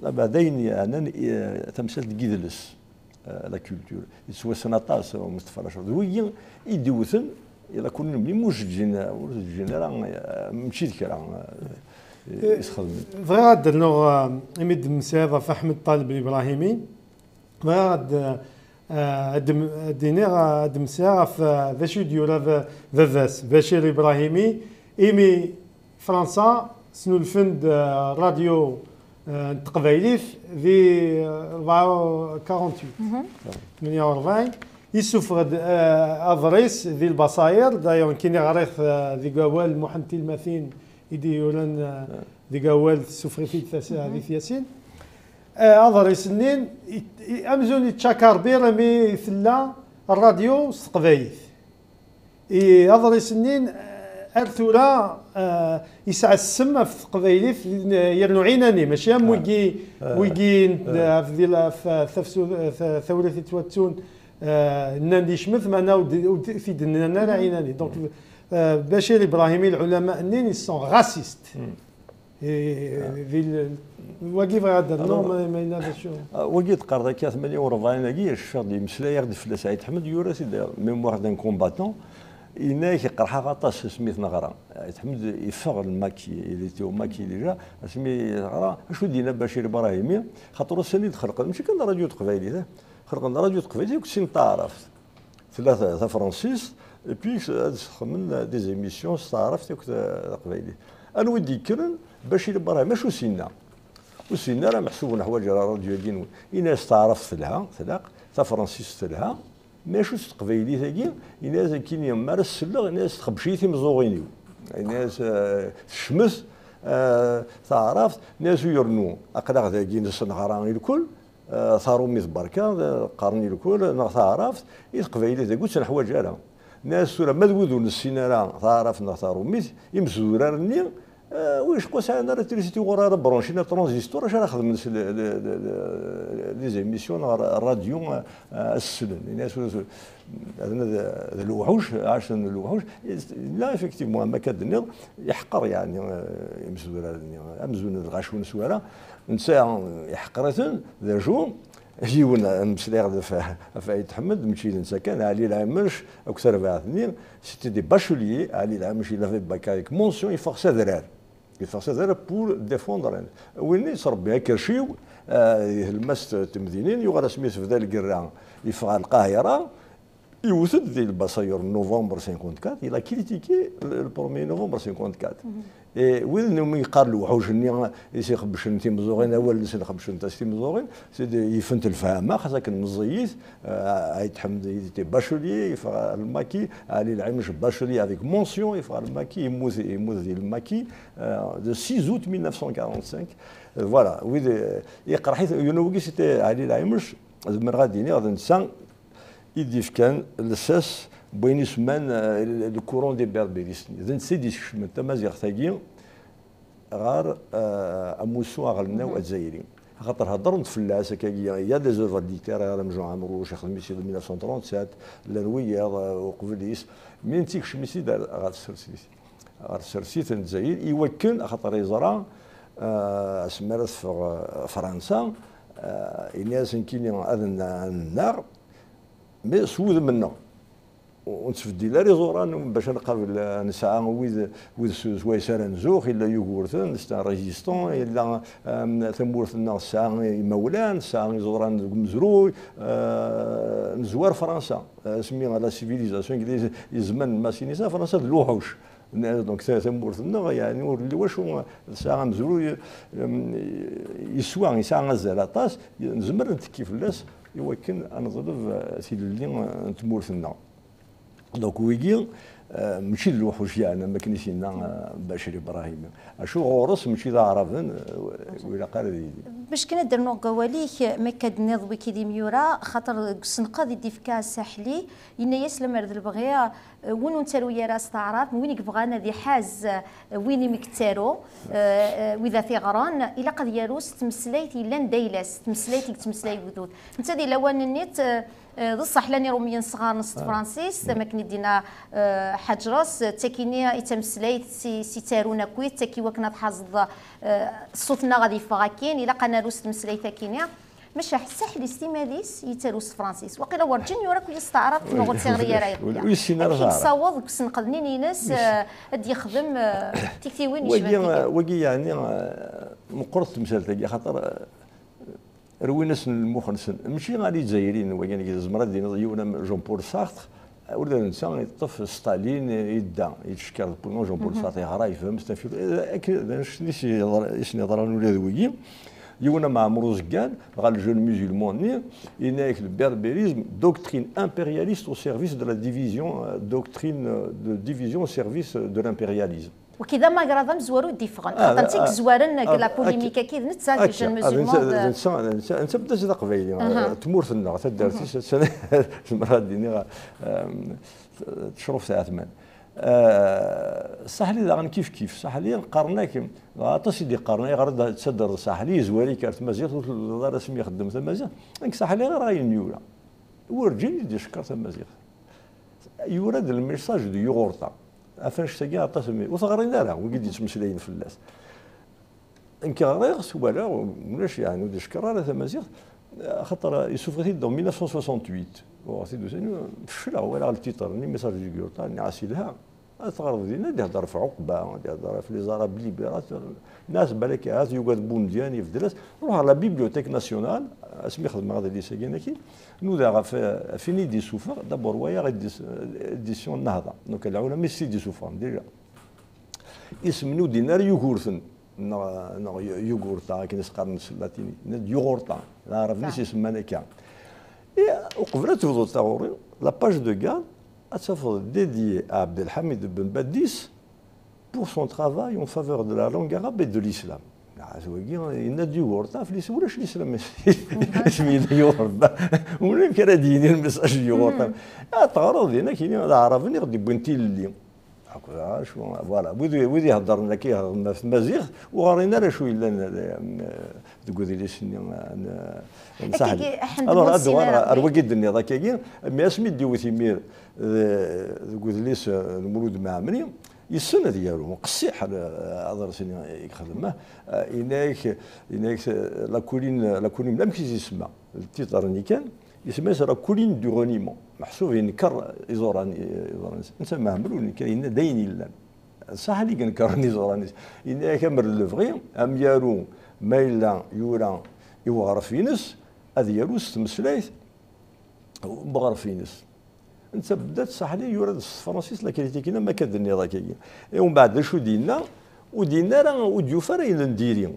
abeɛd ayen yeɛnan, euh, tamsalt n yidles, euh, la culture. Yettwassen aṭas, euh, Mustafa Lacraf. D wigi i d-iwten, la Colombie, ur s-ǧǧin, ur s-ǧǧin ara, euh, mačči d kra, euh, i sxedmen. Bɣiɣ ad d-rnuɣ, euh, imi d-temsiḍ ɣef Ḥmed Ṭaleb Ibrahimi, bɣiɣ ad, eh, ad d-, ad d-iniɣ, eh, ad d-mmektiɣ ɣef, eh, d acu i d-yura ba-, baba-s, Bacir Ibrahimi, imi Fransa snulfen-d, eh, ṛṛadyu, eh, n teqbaylit di, eh, rebɛa u quarante-huit. Tmenya u rebɛin, yessufeɣ-d, eh, aḍris di Lbaṣayir, d'ailleurs nekkini ɣriɣ-t, eh, deg wawal n Muḥend Tilmatin i d-yuran, eh, deg wawal tessufeɣ-it-id tas-, Ɛdit Yasin. Eh, aḍris-nni, i, i, amzun yettcakar bir mi tella rradyu s teqbaylit. I aḍris-nni, eh, ar tura, eh, yesɛa ssem ɣef teqbaylit, yernu ɛinani, mačči am wigi, wigi n, ɣef di la-, f-, tafsu-, ta-, tawlaft yettwattun, eh, nnan-d yecmet, meɛna ur d-, ur d-, t-id-nnan ara ɛinani. Donc, eh, Bacir Ibrahimi, lɛulama-nni, ils sont racistes. Eh, di l-, wagi bɣiɣ ad d-rnuɣ, ma, ma yella d acu. Ah, wagi teqqareḍ akka tmenya u rebɛin-agi, cfiɣ-d imeslay-aɣ-d fell-as Ɛid Ḥmed, yura-t-id, mémoire d'un combattant, yenna-ak iqerḥ-aɣ aṭas asmi t-neɣra. Ɛid Ḥmed yeffeɣ le maquis, il était au maquis déjà, asmi t-neɣra, acu d-yenna Bacir Ibrahimi, xaṭer ussan i d-xelqen, mačči kan ṛadyu teqbaylit, eh, xelqen ṛadyu teqbaylit akked sin n taɛrabt. Tella ta-, tafransist, et puis ad sexdmen des émissions s taɛrabt akked taqbaylit. Anwa i d-yekkren? Bacir Ibrahim, acu s-yenna? Ur s-yenna ara meḥsub ur neḥwaǧ ara ṛṛadyu-agi-nwen. Yenna-yas taɛrabt telha, tlaq, tafransist telha, mais acu s teqbaylit-agi? Yenna-yas akkin, mi ara s-selleɣ, yenna-yas txebbec-iyi timeẓẓuɣin-iw. Yenna-yas, eh, tecmet, eh, taɛrabt, yenna-yas u yernu aql-aɣ dagi nesneɣra i lkul, eh, taṛumit berka, eh, qqaren i lkul, neɣ taɛrabt, i teqbaylit dagi ur tt-neḥwaǧ ara. Nniɣ-as tura, ma d wid ur nessin ara taɛrabt neɣ taṛumit, imezdurar-nni, eh, wicqa ur sɛin ara trisiti, ur ara branchina transistor, acu ara xedmen s le-, le-, le-, le-, les émissions neɣ ra-, radio, eh, ad slen. Yenna-as tura, tura, d, d lewḥuc, ɛacen lewḥuc. Là, effectivement, am akka d-tenniḍ, yeḥqer, yeɛni, eh, imezdurar-nni, amzun d lɣaci ur neswi ara. Netta iḥqer-iten, d acu? Yiwen, eh, meslayeɣ-d ɣef, ɣef Ɛid Ḥmed, mačči d netta kan, Ɛli Lɛemec akked terbaɛt-nni, c'était des bacheliers. Ɛli Lɛemec, il avait bac avec mention, yeffeɣ s adrar. Yeffeɣ s adrar pour défendre. Win yettrebbi akerciw, eh, di tlemmast n temdinin, yuɣal asmi tebda lgerra, yeffeɣ ɣer Lqahira, iwet-d di Lbaṣayur, novembre cinquante-quatre, il a critiqué le, le premier novembre cinquante-quatre. Et wid n umi yeqqar lewḥuc-nni i s-ixebbcen timẓuɣin, awal-nsen xebbcent-as timẓuɣin, c'est de, yifent lefhama, xas akken meẓẓiyit, eh, Ɛid Ḥmed, il était bachelier, yeffeɣ ɣer le maquis, Ɛli Lɛemec, bachelier avec mention, yeffeɣ ɣer le maquis, yemmut, yemmut di le maquis, eh, le six août mille neuf cent quarante-cinq. Eh, voilà, wid, eh, yeqreḥ-it, you know, wigi, c'était Ɛli Lɛemec, zemreɣ ad d-iniɣ, d netta i d-yefkan lsas n wayen isemman, eh, le, le courant des berbéristes. D netta i d-yeskecmen tamaziɣt-agi ɣer, eh, amussu aɣelnaw azzayri. Axaṭer heddren-d fell-as, akkagi, il y a des œuvres littéraires, amzun Ɛemruc, ixdem-itt-id mille neuf cent trente-sept, llan wiyaḍ, eh, uqbel-is, mi netta ikcem-itt-id ɣer, ɣer tsertit, ɣer tsertit n Lezzayer, iwakken, axaṭer yeẓra, eh, asmi ara teffeɣ, eh, Fransa, eh, yenna-yasen kini ad n-, ad nnaɣ, mais s wudem-nneɣ. Ur nettbeddil ara iẓuran bac ad nqabel, eh, nesɛa wid, wid s, s wayes ara nzux, yella Yugurten, c'est un résistant, yella, em, tamurt-nneɣ tesɛa imawlan, tesɛa iẓuran deg umezruy, eh, nezwar Fransa. Asmi la civilisation anglaise, i zzman n Masinissa, Fransa d lewḥuc. Donc, ta-, tamurt-nneɣ, yeɛni, ur nelli wacu, tesɛa amezruy, em, yeswa, yesɛa azal aṭas, nezmer ad nettekki fell-as i wakken ad neḍleb, eh, tilelli, eh, n tmurt-nneɣ. Donc, wigi, eh, mačči d lewḥuc, yeɛni, am akken i s-yenna, eh, Bacir Ibrahimi. Acu ɣur-s, mačči d aɛraben, eh, ur ilaq ara ad yili. Bac kan ad d-rnuɣ deg wawal-ik, ma akka d-tenniḍ wiki d imyura, xaṭer deg usenqaḍ i d-ifka Saḥli, yenna-yas, lemmer d lebɣi, eh, win ur nettaru ara s taɛrabt, win i yebɣan ad iḥaz, eh, win i m-yettaru, eh, eh, wid ara t-iɣren, ilaq ad yaru s tmeslayt yellan d ayla-s, tmeslayt i yettmeslay ugdud. Netta di lawan-nni, eh, eh, d ṣṣeḥ, llan Irumyen sɣaren s tefransist, am akken i d-yenna, eh, Ḥaǧres, eh, d takini i d tameslayt s, s ittarun akkit, d taki wakken ad tḥazeḍ, eh, ṣṣut-nneɣ ad yeffeɣ akkin, ilaq ad naru s tmeslayt akkin. Maca Saḥli s timmad-is yettaru s tefransist. Waqila werǧin yura akk s taɛrabt, neɣ ur tt-iɣri ara iḍelli. Ur yessin ara taɛrabt. Amek i yessaweḍ deg usenqaḍ-nni-ines, eh, ad d-yexdem, eh, tiktiwin yecban tigi? Wagi, yeɛni, eh, meqqret temsalt-agi, axaṭer, eh, rwin-asen lmux-nsen. Mačči ala Izzayriyen, wagi, tzemreḍ ad d-tiniḍ yiwen am Jean-Paul Sartre, ula d netta yeṭṭef Staline, yedda, yettcekkir d Jean-Paul Sartre, yeɣra, yefhem, c'est un philosophe. Eh, akken, d annect-nni i s-yeḍra-, i sen-yeḍran ula d wigi. Yiwen am Ɛemru Zeggan, dɣa le jeune musulman-nni, yenna-yak: le berbérisme, doctrine impérialiste au service de la division, euh, doctrine, euh, de division au service de l'impérialisme. Waki d amagraḍ amezwaru i d-yeffɣen. Ah, xaṭer d ah, tizwaren deg ah, la polémique-agi d netta, d jeune musulman. Netta, netta, netta bedda-tt d aqbayli. Tmurt-nneɣ, taddart-is, attan zemreɣ ad d-iniɣ, euh, tecruf Saɛetman. Euh, Saḥli daɣen kif kif. Saḥli qqaren-ak, aṭas i d-iqqaren, ayɣer i d-tettaddreḍ Saḥli, yezwar-ik ar tmaziɣt, ur telliḍ ara asmi ixeddem tamaziɣt. Nekk Saḥli ɣer ayen yura. Werǧin i d-icekkeṛ tamaziɣt. Yura-d le message de Yugurta. Ɣef annect-agi aṭas mi, ur t-ɣrin ara, wigi d-yettmeslayen fell-as. Nekk ɣriɣ-t, walaɣ, ulac, yeɛni, ur d-icekkeṛ ara tamaziɣt, axaṭer yessufeɣ-it-id en mille neuf cent soixante-huit. Uɣeɣ-t-id ussan-nni, fecleɣ, walaɣ le titre-nni, message de Yugurta, nniɣ-as yelha. Ad teɣreḍ dinna, ad ihder ɣef Ɛuqba, ad ihder ɣef les Arabes libérateurs. Nniɣ-as balak ahat yugad Bunedyan, ibeddel-as. Ruḥeɣ la Bibliothèque Nationale, asmi xedmeɣ adlis-agi-naki, nudaɣ ɣef, ɣef win i d-yessufeɣ, d'abord wayeɣ édi-, édition Nnehda. Donc, lɛulama i s-t-id-yessufɣen, déjà. Isem-nni ur d-yenni ara Yugurten, neɣ, neɣ Yu-, Yugurta, akken i s-qqaren s latinit. Yenna-d Yuɣurta, d aɛrab-nni i s-isemman akka. I, uqbel ad tebduḍ taɣuri, la page de garde, ad tafeḍ dédiée à Abdelhamid Ben Badis pour son travail en faveur de la langue arabe et de l'islam. Nniɣ-as wagi, yenna-d Yugurta, fell-as ulac l'islam. Isem yenna Yugurta. Ulamek ara d-yini le message n Yugurta. Ad teɣreḍ dinna, kini d aɛraben i ɣ-d-yewwin tilelli. Akked acu, voilà, wid, wid iheddren akka, iheddren ɣef tmaziɣt, ur ɣrin ara acu yellan, eh, deg udlis-nni, eh, n, n Saḥel. Akkagi, ḥend Alors, ur ad uɣaleɣ ara ar wagi d-tenniḍ akkagi, mi asmi d-iwet imir, eh, deg udlis, eh, n Mulud Mɛemmri, yessen ad yaru, qessiḥ, eh, aḍris-nni i yexdem, eh, yenna-yak, yenna-yak, eh, la colline, la colline, amek i s-isemma? Le titre-nni kan, isemma-yas la colline du reniement. Meḥsub yenker iẓuran, iẓuran-is. Netta Mɛemmri ur yenker, yenna-d ayen yellan. D Saḥel i yenkren iẓuran-is. Yenna-yak amer n lebɣi, amyaru ma yella yura i uɣref-ines, ad yaru s tmeslayt n uɣref-ines. Netta bedda-tt Saḥli, yura-d s tefransist la critique-ina, ma akka d-tenniḍ akkagi. I umbeɛd d acu d-yenna? Ur d-yenna ara, ur d-yufi ara ayen n diri.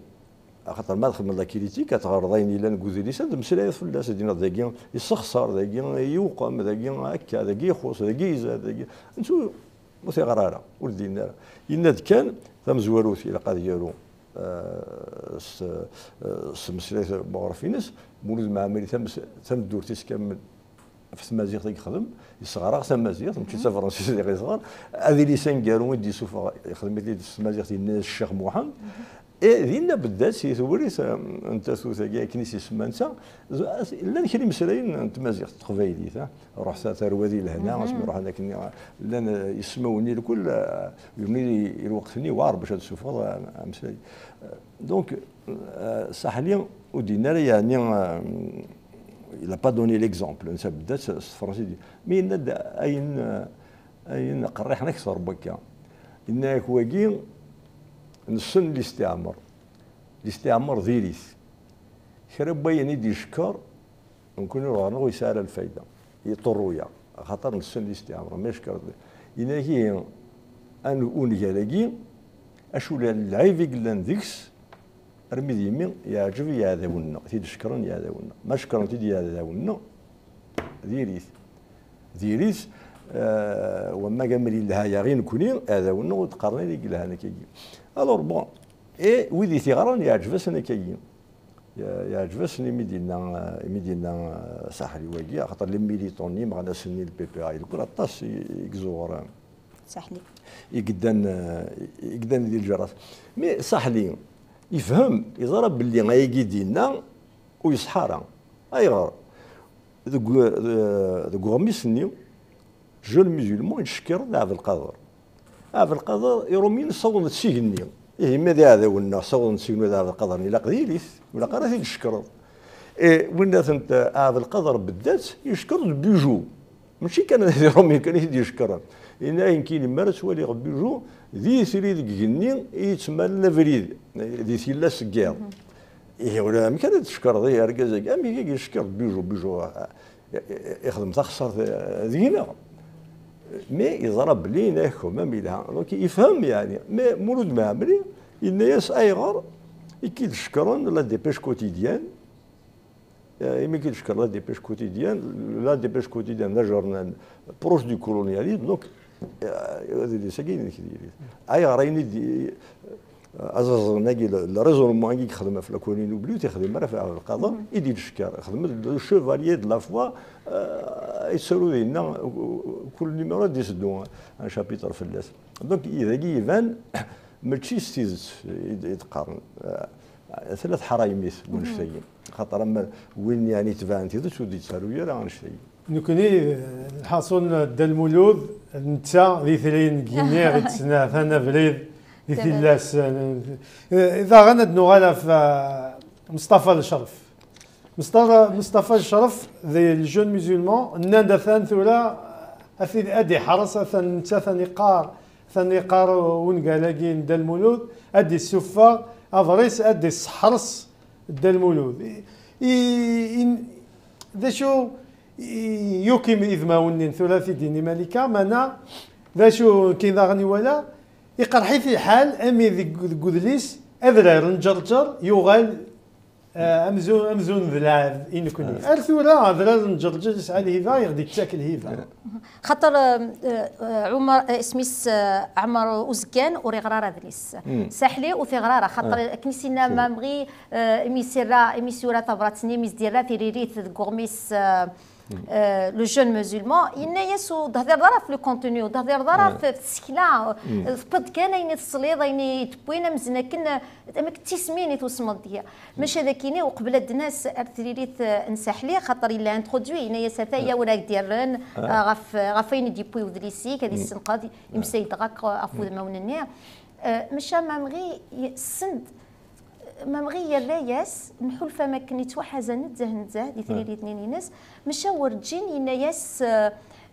Axaṭer ma txedmeḍ la critique, ad teɣreḍ ayen yellan deg udlis, ad d-temmeslayeḍ fell-as, ad d-tiniḍ dagi yessexṣer, dagi yewqem, dagi akka, dagi ixuṣ, dagi izad, dagi. Netta ur, ur t-iɣer ara, ur d-yenni ara. Yenna-d kan tamezwarut ilaq ad yaru, eh, s, eh, s tmeslayt n uɣref-ines, Mulud Mɛemmri tames-, tameddurt-is kamel ɣef tmaziɣt i yexdem, yesɣer-aɣ tamaziɣt, mačči d tafransist i ɣ-yesɣer. Adlis aneggaru i d-yessufeɣ, yexdem-it-id s tmaziɣt, yenna-yas Ccix Muḥend. Eh, dinna bedda-tt i tewrit, eh, n tatut-agi akken i s-isemma netta. Llan kra imeslayen n tmaziɣt, teqbaylit, eh. Ruḥ ta-, tarwa di lehna, asmi ruḥen akken, eh, llan, eh, ismawen i lkul, eh, yernu i, i lweqt-nni weɛr bac ad tessufɣeḍ, eh, ameslay. Eh, donc, eh, Saḥli ur d-yenni ara, yeɛni, eh, il a pas donné l'exemple, netta bedda-tt s tefransist, mi yenna-d ayen, eh, ayen qerriḥen akteṛ n wakka. Yenna-yak wagi, nessen listiɛmer. Listiɛmer diri-t. Kra n wayen i d-icekkeṛ, nekkni ur ɣer-neɣ ur yesɛi ara lfayda. Yeṭṭurru-yaɣ, axaṭer nessen listiɛmer, ma icekkeṛ. Yenna-yak ihi, an-, ungal-agi, acu llan lɛib i yellan deg-s, armi d yimi yeɛǧeb i yiɛdawen-nneɣ, i t-id-cekkren yiɛdawen-nneɣ. Ma cekkren-t-id yiɛdawen-nneɣ, diri-t. Diri-t, eh, wamma amer yelha-yaɣ i nekni, iɛdawen-nneɣ ur d-qqaren ara i yelhan akkagi. Alors, bon, et wid i t-iɣran yeɛǧeb-asen akkagi. Ye-, yeɛǧeb-asen imi d-yenna, imi d-yenna, eh, Saḥli wagi, axaṭer les militants-nni, imeɣnasen-nni, le P P A, i lkul aṭas i, i yeẓuɣer, eh, Saḥli. I yeddan, eh, i yeddan di lǧerrat. Mais Saḥli, yefhem, yeẓra belli ayagi d-yenna ur yeṣḥa ara. Ayɣer? Deg, eh, deg uɣmis-nni, jeune musulman, yettcekkir d Ɛebdelqader. Ɛebdelqader, Iṛumyen ssawḍen-t s igenni. Ihi, ma d iɛdawen-nneɣ ssawḍen-t s igenni d Ɛebdelqader, ilaq diri-t, ur ilaq ara ad t-id-tcekkreḍ. Eh, win-nni, Ɛebdelqader bedda-tt, yeckeṛ-d Bugeaud. Mačči kan d Iṛumyen kan i t-id-icekkren. Yenna-yak nekkini mi ara ttwaliɣ Bugeaud, d itri deg igenni i yettmalen abrid, di tillas n yiḍ. Ihi, ula amek ara d-tcekkreḍ, ihi, argaz-agi, amek i yeckeṛ Bugeaud, Bugeaud, ah, i-, i-, ixdem taxeṣṣart, eh, deg-neɣ. Mais yeẓra belli yenna-yak quand même yelha. Donc, yefhem, yeɛni. Mais Mulud Mɛemmri yenna-yas ayɣer I k-id-cekkren La Dépêche Quotidienne, euh, imi k-id-cekker La Dépêche Quotidienne, La Dépêche Quotidienne d ajernan proche du colonialisme, donc, euh, adlis-agi inek diri. Ayɣer ayen i d-, aẓaẓen-agi, le, le raisonnement-agi yexdem ɣef la colline oubliée, ur t-yexdim ara ɣef Ɛebdelqader, i d-yettcekker, xedmen le chevalier de la foi, euh, yettaru dinna, kul numéro ad d-iseddu un chapitre fell-as. Donc, dagi iban, mačči s tidet i d-, i d-qqaren. Eh, tella tḥerayem-it wanect-agi. Xaṭer ama win, yeɛni, itebɛen tidet ur d-yettaru ara annect-agi. Nekni, eh, lḥaṣun, Dda Lmulud, netta d itri n Gini i d-tesnehtan abrid di tillas. Eh, daɣen ad nuɣal ɣef, eh, Meṣṭafa Lecref. Meṣṭafa, Meṣṭafa Lecref d le jeune musulman, nnan-d atan tura ad t-, ad iḥres, atan netta, atan iqqar, atan iqqar ungal-agi n Dda Lmulud, ad d-isuffeɣ aḍris, ad d-isseḥres Dda Lmulud. I, i, i, d acu i, yukim idmawen-nni tura t-id-ini Malika, meɛna d acu kin daɣen iwala, iqerḥ-it lḥal, ami deg, deg udlis, adrar n Ǧerǧer yuɣal, eh, amzun, amzun d lɛeb i nekni. Ar tura, adrar n Ǧerǧer yesɛa lhiba, i ɣ-d-yettak lhiba. Xaṭer, eh, eh, Ɛumar, eh, isem-is, eh, Ɛmer Uzgan, ur iɣra ara adlis. Saḥli ur t-iɣra ara, xaṭer akken i s-yenna Mamri, eh, imi s-irra, imi s-yura tabrat-nni, imi s-d-irra tiririt deg uɣmis, eh, eh, Le Jeune Musulman, yenna-yas ur d-tehdireḍ ara ɣef le contenu, ur d-tehdireḍ ara ɣef tsekla, tewwiḍ-d kan ayen i tesliḍ, ayen i d-wwin, amzun akken, eh, amek d tismin i tusmeḍ deg-i. Maca d akini, uqbel ad d-nas ar tririt, eh, n Saḥli, xaṭer yella introduit, yenna-yas ata-ya ur ak-d-irren, eh, ɣef, ɣef wayen i d-yewwi udlis-ik, ad issenqed, imsay-d ɣak ɣef wudmawen-nni. Eh, maca Mamri, y-, send Mamri yerra-yas, nḥulfa am akken yettwaḥaza nezzeh nezzeh di tririt-nni-ines, maca werǧin yenna-yas, eh,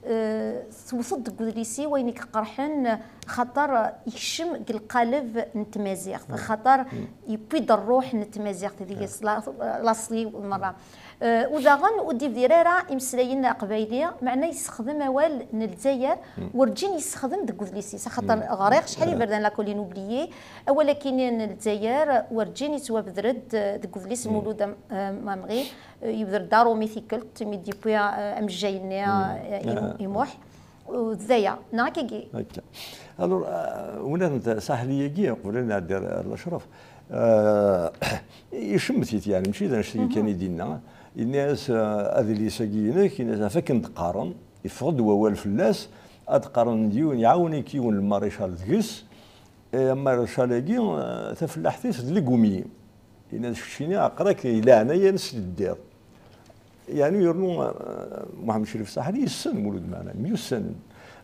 eh, tewteḍ deg udlis-iw wayen i iqerḥen, xaṭer yekcem deg lqaleb n tmaziɣt, xaṭer yewwi-d ṛṛuḥ n tmaziɣt deg-s, la-, laṣel-iw merra. Eh, u daɣen ur d-ibdir ara imeslayen aqbayli, meɛna yessexdem awal n Lezzayer, werǧin yessexdem deg udlis-is, axaṭer ɣriɣ acḥal iberdan La Colline Oubliée, awal akkin n Lezzayer werǧin yettwabder-d, eh, deg udlis n Mulud Am-, eh, Mamri, eh, yebder-d aṛumi tikkelt, mi d-yewwi, eh, amejjay-nni, eh, i, i Muḥ. U d aya, neɣ akkagi? Akka. Alors, euh, ula d Saḥli-agi, qbel ad nɛeddi ar, ar Lecref, euh, icemmet-it, yeɛni, mačči d annect-agi kan i d-yenna. Yenna-yas, euh, adlis-agi-inek, yenna-yas, ɣef akken d-qqaren, yeffeɣ-d wawal fell-as, ad d-qqaren d yiwen, iɛawen-ik yiwen lmarical deg-s, eh, lmarical-agi, euh, tafellaḥt-is d ligumier. Yenna-yas, keččini, aql-ak di leɛnaya-nnes teddiḍ. Yeɛni yernu, eh, Muḥemmed Crif Saḥli yessen Mulud Mɛemmri, myussanen.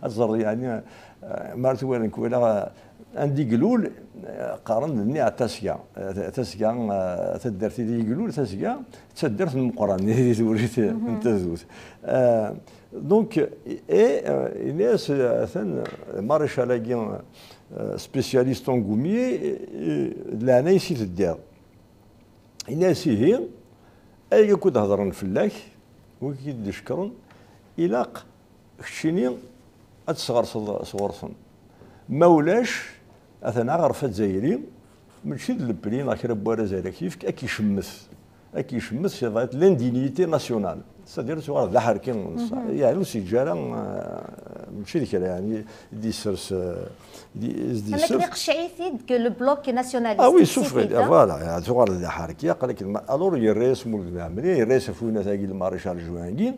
Ad teẓreḍ, yeɛni, eh, mi ara twaliḍ, nekk walaɣ, eh, anda i ilul, eh, qqaren-d nniɣ Tasga. Eh, Tasga, eh, taddart i d-ilul, Tasga, d taddart n Meqqran, di tewrit n tadut. Eh, donc, eh, eh, yenna-yas, eh, atan, eh, maréchal-agi, eh, spécialiste en goumier, eh, d leɛnaya-s i teddiḍ. Yenna-yas, ihi, ay akk d-hedren fell-ak, wid i k-id-icekkren, ilaq keččini ad tesɣerseḍ sɣur-sen. Ma ulac, atan aɣref azzayri, mačči d lebni neɣ kra n warraz ara k-yefk, ad k-icemmet. Ad k-icemmet, ça va être l'indignité nationale. C'est-à-dire, tuɣal d aḥerki, yeɛni ur s-yeǧǧa ara, eh, mačči d kra, yeɛni, i d-yessers, eh, i d-, i d-yessers. Am akken iqecceɛ-it-id deg le bloc nationaliste. Ah oui, souffre, voilà, yeɛni, tuɣal d aḥerki, aql-ak d ma-, alors, yerra-yas Mulud Mɛemmri, yerra-yas ɣef winat-agi, le maréchal Juin-agi,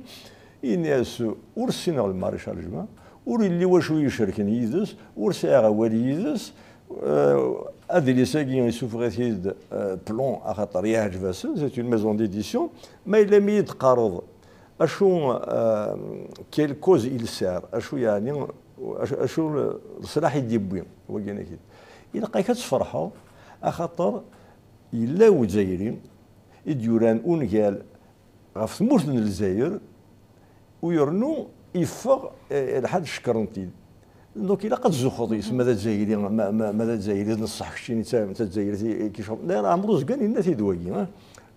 yenna-yas, ur ssineɣ le maréchal Juin, ur yelli wacu i icerken yid-s, ur sɛiɣ awal yid-s, eh, adlis-agi yessufeɣ-it-id, eh, Plon, axaṭer yeɛǧeb-asen, c'est une maison d'édition, ma yella mi yi-d-teqqareḍ, acu, euh, quelle cause il sert, acu yeɛni, acu, acu leṣlaḥ i d-yewwi, wagi-nni. Ilaq-ak ad tferḥeḍ, axaṭer yella Uzzayri i d-yuran ungal ɣef tmurt n Lezzayer, u yernu yeffeɣ, eh, lḥal cekkren-t-id. Donc, ilaq ad tzuxxeḍ yes, ma d Azzayri, ma, ma, ma d Azzayri n ṣṣeḥ, keččini d ta-, d Tazzayrit i, i k-iceɣben. D'ailleurs, Ɛmer Uzgan yenna-t-id wagi, hein.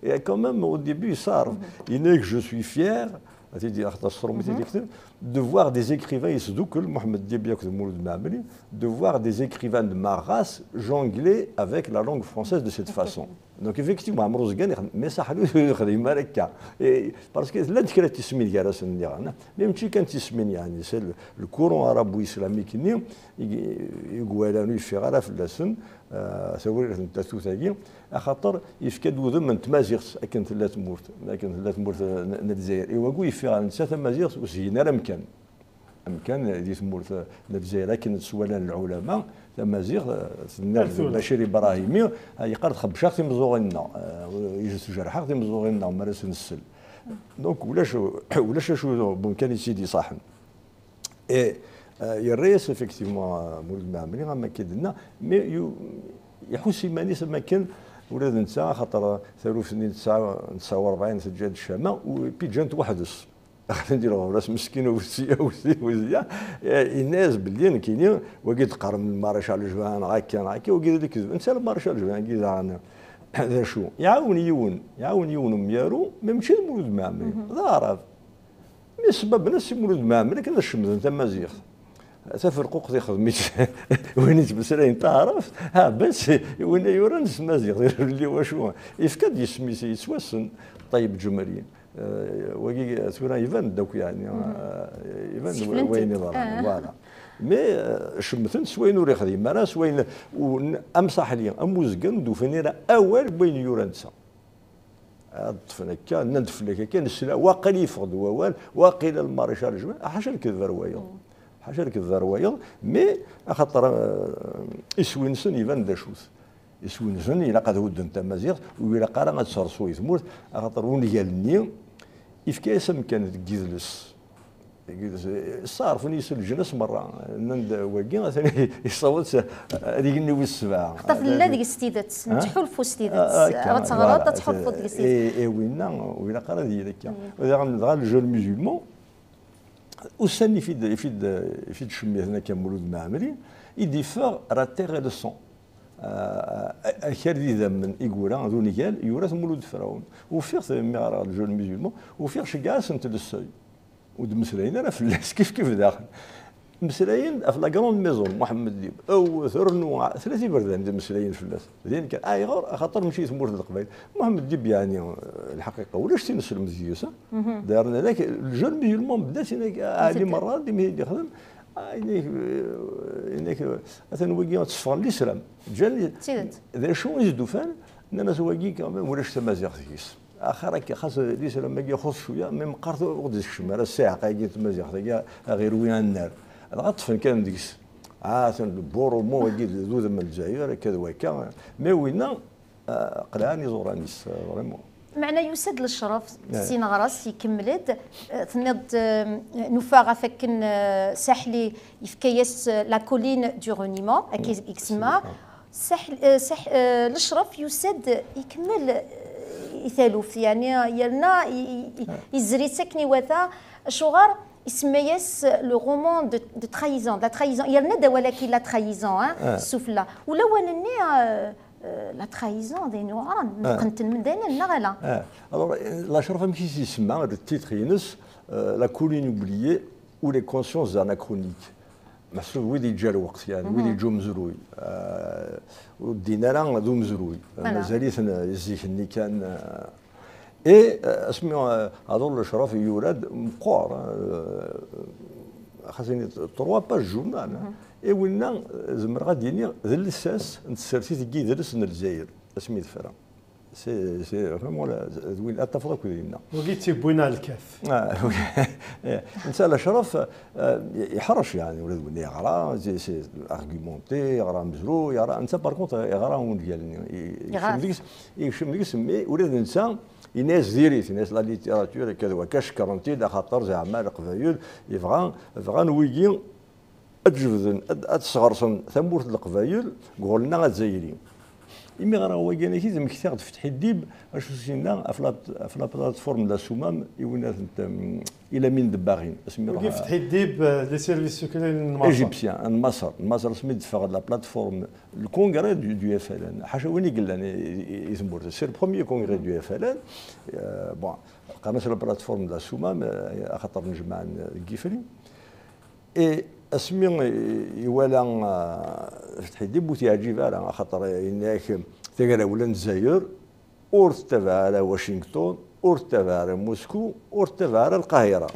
Et quand même, au début, il sort. Yenna-yak, je suis fier, ad t-id-, axaṭer s tṛumit i d-yekteb. de voir des écrivains yesdukkel Mohamed Dibi akked Mulud Mɛemmri, de voir des écrivains de ma race jongler avec la langue française de cette façon. Donc effectivement, Ɛmer Uzgan, mais ça, ur yexdim ara akka. Et parce que llant kra n tismin gar-asen, nniɣ, mais mačči kan tismin, yeɛni, c'est le, le courant arabo-islamique-nni i, i iwalan ur yeffiɣ ara fell-asen, euh, tawrirt n tatut-agi, axaṭer yefka-d udem n tmaziɣt akken tella tmurt, akken tella tmurt n, n Lezzayer. I wagu yeffiɣ ar netta tamaziɣt ur s-gin ara amkan. Amkan di tmurt n Lezzayer, akken ttwalan lɛulama, tamaziɣt, eh, tenniḍ Ar tura. Bacir Ibrahimi, eh, yeqqar txebceɣ timeẓẓuɣin-nneɣ, eh, ij-, tjerḥeɣ timeẓẓuɣin-nneɣ mi ara s-nsel. Donc, ulac, ulac acu n umkan i tt-id-iṣaḥen. Et, eh, yerra-yas effectivement, eh, Mulud Mɛemmri, am akka i d-nenna, mais yu-, iḥuss iman-is am akken ula d netta, axaṭer taruft-nni n tesɛa, n tesɛa u rebɛin teǧǧa-d ccama, u, puis ǧǧan-t weḥd-s. Axaṭer di lɣebra-s meskin, awsi, awsi, awsi, eh, yenna-yas belli nekkini, wagi d-qqaren lmaracal Juin, neɣ akka, neɣ akka, wagi d lekdeb. Netta lmaracal Juin-agi daɣen, d acu? Iɛawen yiwen, iɛawen yiwen umyaru, mais mačči d Mulud Mɛemmri, d aɛrab. Mi ssebbaben-as i Mulud Mɛemmri akken ad cemmden tamaziɣt. Taferquqt ixdem-itt win yettmeslayen taɛrabt, ah, bas i win ay yuran s tmaziɣt, belli wacu, yefka-d yisem-is yettwassen, Ṭayyeb Ǧemri. Eh, wagi tura iban-d akk, yeɛni, eh, iban-d Ssekflent-id. Wayen iḍerran, ah, voilà. Mais, eh, cemmten s wayen ur ixdim ara, s wayen, u-, n-, am Saḥli, am Uzgan, ur d-ufan ara awal n wayen yura netta. Ad ṭṭfen akka, nnan-d fell-ak akka, nesla, waqil yeffeɣ-d wawal, waqila lmarical Juin, ḥaca lekdeb ar wayeḍ. Ḥaca lekdeb ar wayeḍ, mais axaṭer, eh, iswi-nsen iban d acu-t. Iswi-nsen ilaq ad hudden tamaziɣt, ur ilaq ara ad terṣu i tmurt, axaṭer ungal-nni yefka-yas amkan deg yidles. Deg yidles, sseɛrfen-iyi s leǧnas merra. Nnan-d wagi, atan yessaweḍ s, ad igenni wis sebɛa. Xaṭer tella deg-s tidet, ha? Nettḥulfu s tidet. Ah, akka, ad teɣreḍ, voilà. Ad tḥulfuḍ deg-s tidet. Et, et winna, ur ilaq ara ad yili akka. Daɣen, dɣa le jeune musulman, ussan i fi d, i fi d, i fi d-cemmiten akka Mulud Mɛemmri, i d-iffeɣ La terre et le sang. Ah, akal d idammen i yura d ungal, yura-t Mulud Ferɛun. Ufiɣ-t, mi ɣreɣ le jeune musulman, ufiɣ ceggɛeɣ-asent le seuil. Ur d-mmeslayen ara fell-as, kif kif daɣen. Mmeslayen ɣef la grande maison, Mohamed Dib. Awet, rnu, ah, tlata iberdan d-mmeslayen fell-as. Din kan, ayɣer? Axaṭer mačči i tmurt n Leqbayel. Mohamed Dib, yeɛni, eh, lḥaqiqa, ulac tin iselmed deg-s, ah. D'ailleurs, nnan-ak, le jeune musulman, bda tin-ak, ah, Ali Merrad, imi i d-ixdem, ah, yenna-ak, eh, yenna-ak, eh, atan wagi, ad teffɣen lislam. Ǧǧan, d acu i s-d-ufan? Nnan-as wagi, quand même, ulac tamaziɣt deg-s. Axir akka, xas lislam-agi ixuṣ cwiya, mais meqqar ur d-isekcem ara ssiɛqa-agi n tmaziɣt-agi, aɣirwi annar. Dɣa ṭṭfen kan deg-s. Ah, atan le beau roman-agi d, d udem n Lezzayer, akka d wakka. Mais winna, ah, qelɛen iẓuran-is, ah, vraiment. Meɛna yusa-d lecref, eh, si neɣras, ikemmel-d, eh, tenniḍ-d, eh, nufa ɣef akken, eh, Saḥli yefka-yas, eh, la colline du reniement, akka i isemma. Saḥ-, eh, saḥ-, eh, lecref yusa-d ikemmel, eh, i taluft, yeɛni yerna i, i, i, yezri-tt akken iwata, acuɣer isemma-yas le roman de, de trahison, de la trahison, yerna-d awal-agi la trahison, hein, sufella. Ulawen-nni, eh, eh, la trahison, d ayen yuɛren, neṭqen-ten medden, neɣ ala? Alors, eh, lecref amek i s-isemma, le titre-ines, eh, la colline oubliée ou les consciences anachroniques. Meḥsub wid yeǧǧa lweqt, yeɛni, wid yeǧǧa umezruy, eh, ur ddin ara d umezruy. Mazal-iten, eh, zik-nni kan, eh. Et, eh, asmi, eh, Aḍu Lecref yura-d meqqar, eh, xas ini trois pages journal, eh. Et winna, eh, zemreɣ ad d-iniɣ d llsas n tsertit n yidles n Lezzayer, asmi tefra. C'est, c'est vraiment la, d win ad tafeḍ akk dinna. Wagi d tiwwin ar lkaf. Ah, oui. Netta Lecref, eh, yeḥrec, yeɛni, ula d win yeɣra, c'est, c'est argumenté, yeɣra amezruy, yeɣra, netta par contre, yeɣra ungal-nni. I-, yekcem deg-s, yekcem deg-s, mais ula d netta, yenna-yas diri-t, yenna-yas la littérature, akka d wakka, cekkren-t-id, axaṭer zeɛma Leqbayel, yebɣa, bɣan wigi, ad jebden, ad, ad sɣersen tamurt n Leqbayel deg uɣelna azzayri. Imi ɣriɣ wagi-nni, d-mmektiɣ-d Fetḥi Ddib, acu s-yenna ɣef la, ɣef la plateforme de la Soummam, i win ad tent-, i Lamine Debbaghi, asmi wagi Fetḥi Ddib, euh, les services secrets n Maṣer. Égyptien, n Maṣer, n Maṣer, asmi d-teffeɣ la plateforme, le congrès du, du F L N. Ḥaca win i yellan i, i, i tmurt. C'est le premier congrès du F L N. Euh, bon, qqaren-as la plateforme de la Soummam, euh, axaṭer nejmaɛen deg yifri. Et asmi i, iwala, euh, Fetḥi Ddib, ur t-yeɛǧib ara, axaṭer yenna-ak tagrawla n Lezzayer ur tettabaɛ ara Washington, ur tettabaɛ ara Moscou, ur tettabaɛ ara Lqahira.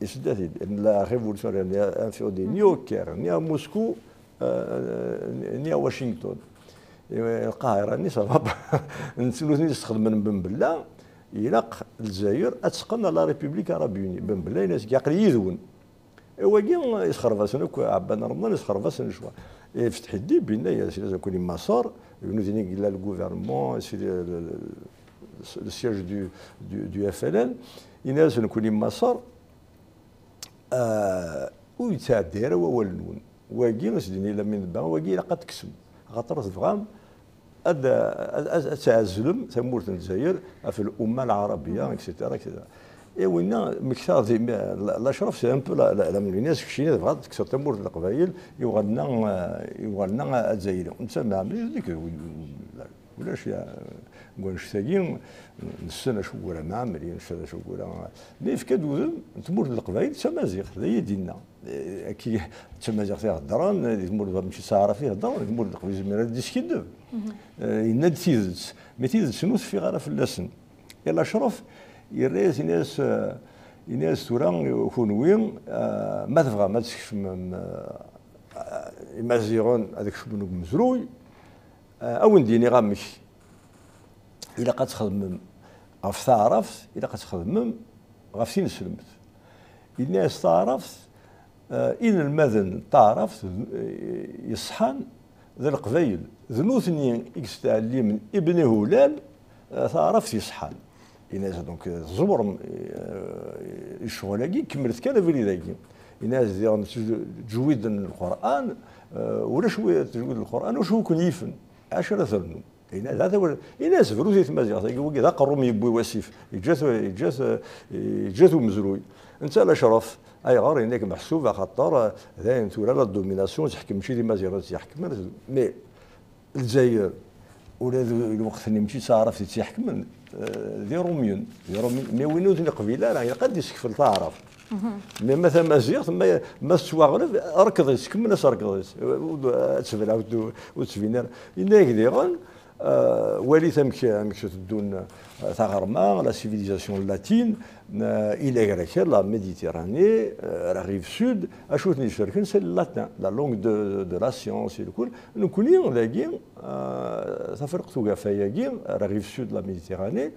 Isdda-t-id. La révolution, ni à New York, ni à Moscou, euh, ni à Washington. Et Lqahira-nni, ça va pas. Nutni ssexdamen Ben Bella, ilaq Lezzayer ad teqqen à la République Arabe Unie. Ben Bella yenna-as aql-i yid-wen. Wagi yesxerb-asen akk, Ɛebban Remḍan yesxerb-asen lecɣal. Fetḥi Ddib yenna-yas, ad nkun i Maṣer, nutni yella le gouvernement, c'est le, le, le siège du, du, du F L N, yenna-yas, ad nkun i Maṣer, euh, ur yettɛeddi ara wawal-nwen. Wagi, as-d-yenna Lamine Debbaghi, wagi ilaq ad t-tekksem. Axaṭer tebɣam ad, ad, ad, ad tɛezlem tamurt n Lezzayer ɣef l'umma lɛarabiya, et cetera, et cetera. Et winna, mmektaɣ-d imi, la, Lacraf, c'est un peu la, la, la même lignée, c'est que tebɣa ad tekkseḍ tamurt n Leqbayel, yuɣal-na, euh, yuɣal-na azzayri. Netta meɛmri, zik, ulac, ya, deg wannect-agi, nessen acu yura Mɛemmri, nessen acu yura. Mi yefka-d udem, tmurt n Leqbayel d tamaziɣt, d aya i d-yenna. Eh, akka, d tamaziɣt i heddren, di tmurt, mačči d taɛrabt i heddren, di tmurt n Leqbayel, yezmer ad d-iskiddeb. Eh, yenna-d tidet, mais tidet-nni ur teffiɣ ara fell-asen. I Lacraf, yerra-yas, yenna-yas, eh, yenna-yas tura, kunwi, eh, ma tebɣam ad tkecmem, eh, Imaziɣen ad kecmen deg umezruy, eh, ad wen-d-iniɣ amek. Ilaq ad txedmem ɣef taɛrabt, ilaq ad txedmem ɣef tineslemt. Yenna-yas taɛrabt, eh, inelmaden n taɛrabt, eh, yeṣḥan d Leqbayel. D nutni i yestɛellimen Ibn Hulal, eh, taɛrabt yeṣḥan. Yenna-yas, donc, eh, tẓewrem, eh, i ccɣel-agi, kemmlet kan abrid-agi. Yenna-yas diɣen, ttejwiden Lqur'an, eh, ulac wi ttejwiden Lqur'an, ulac wi ken-yifen. Acu ara ternum? Yenna-yas, yenna-yas, brut i tmaziɣt-agi, wagi d aqerru-m yewwi wasif, yeǧǧa-t, yeǧǧa-t, yeǧǧa-t umezruy. Netta Lacraf, ayɣer? Yenna-k meḥsub axaṭer, eh, dayen tura la domination, teḥkem mačči d Imaziɣen i tt-iḥekmen, mais Lezzayer, ula d lweqt-nni mačči d taɛrabt i tt-iḥekmen, eh, d Irumyen, d Irumyen. Mais win ur ten-iqbil ara, ilaq ad d-isekfel taɛrabt. Mais ma tamaziɣt, ma, ma tettwaɣleb, rkeḍ-itt, kemmel asrekḍ-is. Ur d-, ad tebleɛ, ur d-, ur d-tbin ara. Yenna-yak diɣen, eh, walit amek, amek teddun, eh, taɣerma, la civilisation latine, eh, il Agrakal, la Méditerranée, eh, la rive sud, acu ten-icerken, c'est le latin, la langue de, de la science, et le kul. Nekkni, dagi, eh, Tafriqt Ugafa-agi, la rive sud de la Méditerranée,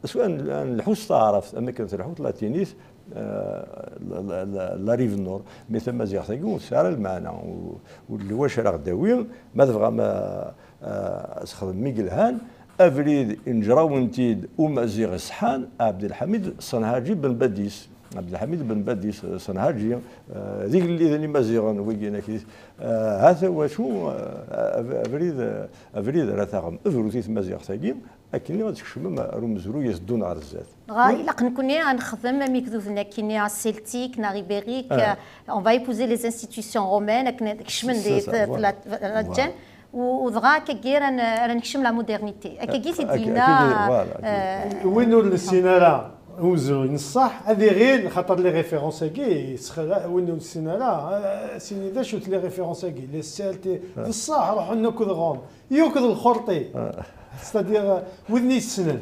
s-, ad n-, ad nlḥu s taɛrabt, am akken telḥu tlatinit, eh, la, la, la, la rive nord. Mais tamaziɣt-agi ur tesɛi ara lmeɛna, u-, ulac ara ɣ-d-tawi, ma tebɣam, eh, eh, ad txedmem i yelhan, abrid i neǧra-wen-t-id umaziɣ iṣeḥḥan, Ɛebdelḥamid Senhaǧi Ben Badis. Ɛebdelḥamid Ben Badis, eh, Senhaǧi, eh, d igelliden imaziɣen, wigi-nni, eh, hata wacu, eh, ab-, abrid, eh, abrid ara taɣem. Brut i tmaziɣt-agi, akken ad tkecmem ar umezruy iteddun ɣer zdat. Dɣa ilaq nekkni ad nexdem am igduden akkenni celtique neɣ ibérique, eh, on va épouser les institutions romaines, akken ad kecmen di, c'est ça, voilà, voilà. U, u dɣa akkagi ara n-, ara nekcem la modernité. Akkagi t-id-yenna, voilà, eh, win ur nessin ara umezruy n ṣṣeḥ, ad iɣil, xaṭer les références-agi, yesxela-, win ur nessin ara, eh, sini d acu-t les références-agi, les Celtes, d ṣṣeḥ, ruḥen akk d Rome, yakk d lxurṭi. C'est-à-dire, eh, widen yessnen.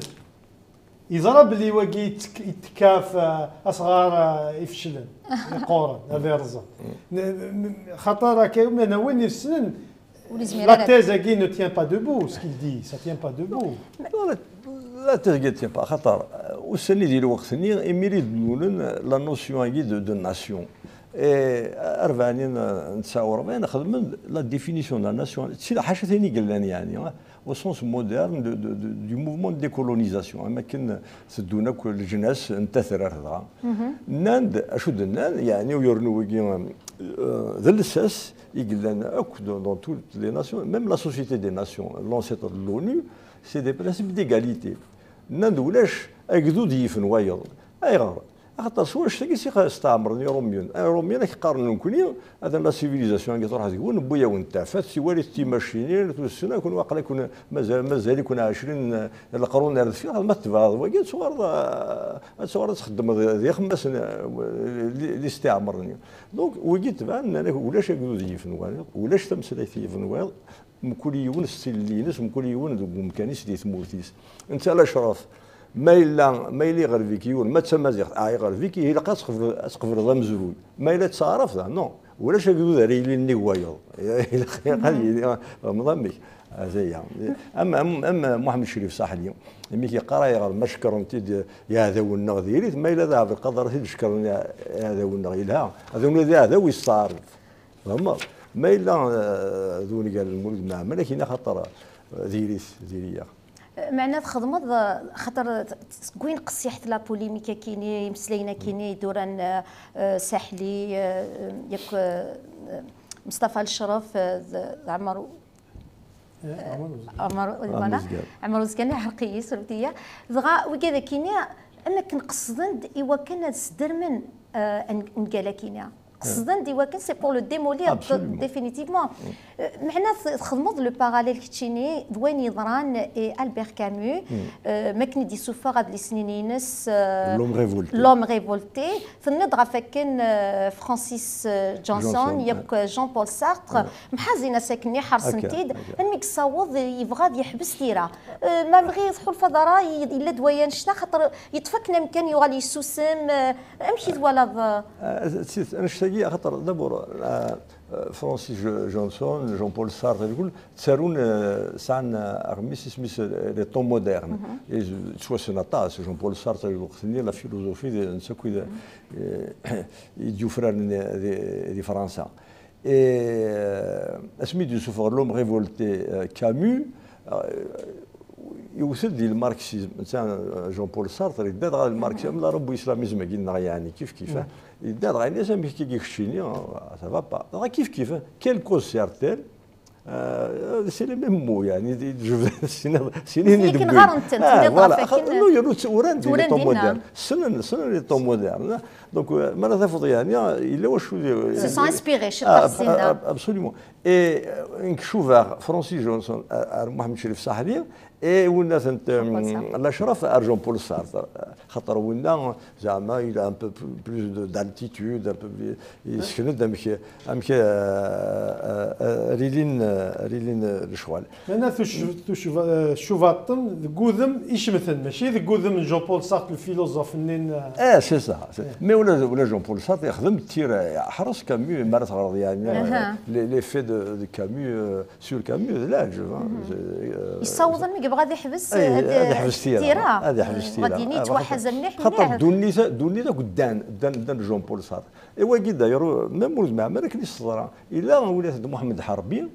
Yeẓra belli wagi yettek-, yettekka ɣef, eh, asɣar, eh, ifeclen, yeqquren, ad irẓen. N-, n-, xaṭer akka, ma win yessnen, la thèse-agi ne tient pas debout, ce qu'il dit, ça tient pas debout. Non, la, la thèse-agi ne tient pas, xaṭer, eh, ussan-nni di lweqt-nni, imir i d-lulen, eh, la notion-agi de, de nation. Eh, Arbaɛnin, eh, n tesɛa u rebɛin, xedmen la définition de la nation, d ḥaca tin i yellan, yeɛni, eh, au sens moderne de, de, de, du mouvement de décolonisation, am akken teddun akk leǧnas n tatrart dɣa. Nnan-d, acu d-nnan, yeɛni, u yernu wigi, eh, d lsas i yellan akk dans, dans toutes les nations, même la Société des Nations, l'ancêtre de l'ONU, c'est des principes d'égalité. Nnan-d ulac agdud yifen wayeḍ. Ayɣer? Axaṭer s wanect-agi i ɣ-steɛmren Irumyen. Irumyen ad k-qqaren nekkni, atan la civilisation-agi truḥ deg-wen, newwi-yawen tafat, tiwalit timacinin, tussna, kun waqila kun mazal, mazal-iken ɛecrin n leqrun ar deffir, ma tebɛeḍ wagi, ad tuɣaleḍ, ad tuɣaleḍ ad txeddmeḍ d ixemmasen, eh, li, li steɛmren. Donc, wigi tebɛen, nnan-ak ulac agdud yifen wayeḍ, ulac tameslayt yifen wayeḍ, mkul yiwen s tilelli-ines, mkul yiwen deg umkan-is di tmurt-is. Netta Lacraf, ma yella, ma yella iɣleb-ik yiwen, ma d tamaziɣt, ah, iɣleb-ik, ilaq ad tqebl-, ad tqebleḍ amezruy. Ma yella d taɛrabt, ah, non. Ulac agdud ara yilin nnig wayeḍ. Ilaq, ilaq ad yili, ah, tfehmeḍ amek? Ah, zaya. Am, am, am Muḥemmed Crif Saḥli, imi k-yeqqar ayɣer ma cekkren-t-id yiɛdawen-nneɣ diri-t, ma yella d Ɛebdelqader i t-id-cekkren iɛdawen-nneɣ yelha. Ad wen-, d aɛdaw yesteɛref. Tfehmeḍ? Ma yella, eh, d ungal n Mulud Mɛemmri, akin axaṭer, eh, diri-t, diri-yaɣ. Meɛna txedmeḍ, eh, xaṭer t-, t-, seg wayen qessiḥet la polémique akini, imeslayen akini, iduran, eh, eh, Saḥli, eh, yakk, eh, Mustafa Lecref, eh, d, d Ɛmer u-, Eh, Ɛmer Uzgan. Ɛmer, voilà. Ɛmer Uzgan. Ɛmer Uzgan, iɛreq-iyi, suref-iyi. Dɣa, wigad akini, am akken qesden-d i wakken ad sdermen, eh, an-, ungal akini. Qesden-d i wakken, c'est pour le démolir. Absolument. Définitivement. Euh, meɛna t-, txedmeḍ le parallèle keččini d wayen yeḍran i Albert Camus, euh, mi akken i d-yessufeɣ adlis-nni-ines, euh, L'homme révolté. L'homme révolté. Tenniḍ ɣef wakken, euh, Francis, euh, Johnson, Johnson, yakk, euh, Jean-Paul Sartre, mḥazin-as akken-nni, ḥersen-t-id, akka, akka, almi yessaweḍ, euh, yebɣa ad yeḥbes tira. Euh, ma mɣi tḥulfaḍ ara, y-, yella-d waya annect-a, xaṭer yeṭṭef akken amkan, yuɣal yessusem, euh, amek i twalaḍ, euh? Ah, d tidet, annect-agi, axaṭer, d'abord, ah, ah, Francis Jo-, Johnson, Jean-Paul Sartre, irkul, ttarun, ah, sɛan, ah, aɣmis, isem-is, ah, Les Temps modernes. Et ttwassen aṭas, Jean-Paul Sartre, deg lweqt-nni, la philosophie, d, netta akk i d, eh, i d-yufraren di, di Fransa. Et, euh, asmi d-yessufeɣ L'homme révolté, euh, Camus, euh, iwet-d di le marxisme, netta, euh, Jean-Paul Sartre, yedda dɣa le marxisme, la rebbu islamisme-agi-nneɣ, yeɛni, kif kif, ah. Yedda dɣa, yenna-as, amek-agi keččini, ah, ça va pas. Dɣa kif kif, ah, quelle cause sert-elle? Euh, c'est les mêmes mots, yeɛni, di, di, sini, sini, akken ɣaren-tent, ah, tenniḍ voilà, ɣef wakken, no, yernu tt-, uran di, uran les temps dinna. Modernes. Ssnen, ssnen les temps modernes. Donc, euh, ma la tafeḍ, yeɛni, yella wacu di, se sont inspirés, ah, ab-, ab-, absolument. Et, euh, nekk cubaɣ Francis Johnson, euh, ar Mohamed Cherif Sahli, et winna-tent, euh, Jean-Paul Sartre. Lacraf ar Jean-Paul Sartre. Xaṭer winna, zeɛma, il a un peu plus, plus de, d'altitude, un peu plus, yessken-d amek, amek, euh, euh, euh, ar ilin, euh, ar ilin, euh, lecɣal. Meɛna tuc-, tuc-, euh, tcubaḍ-ten deg wudem icemten, mačči deg wudem n Jean-Paul Sartre, le philosophe-nni n, euh, eh, c'est ça, c'est, mais ula, ula Jean-Paul Sartre yexdem tira, yeḥreṣ Camus, mi ara teɣreḍ, yeɛni, euh, les, les faits de, de Camus, euh, sur Camus, d leɛǧeb, hein. C'est, euh, yessaweḍ almi yebɣa ad iḥbes, eh, ad, ad iḥbes tira, tira. Ad iḥbes tira. Ɣad yini, ah, yettwaḥaz mliḥ, xaṭer mliḥ. Ddunit, ddunit akk ddan, ddan, ddan Jean-Paul Sartre. Et wagi, d'ailleurs, même ur d-meɛmer akken i s-teḍra. Yella, wilat d Muḥemmed Ḥerbi,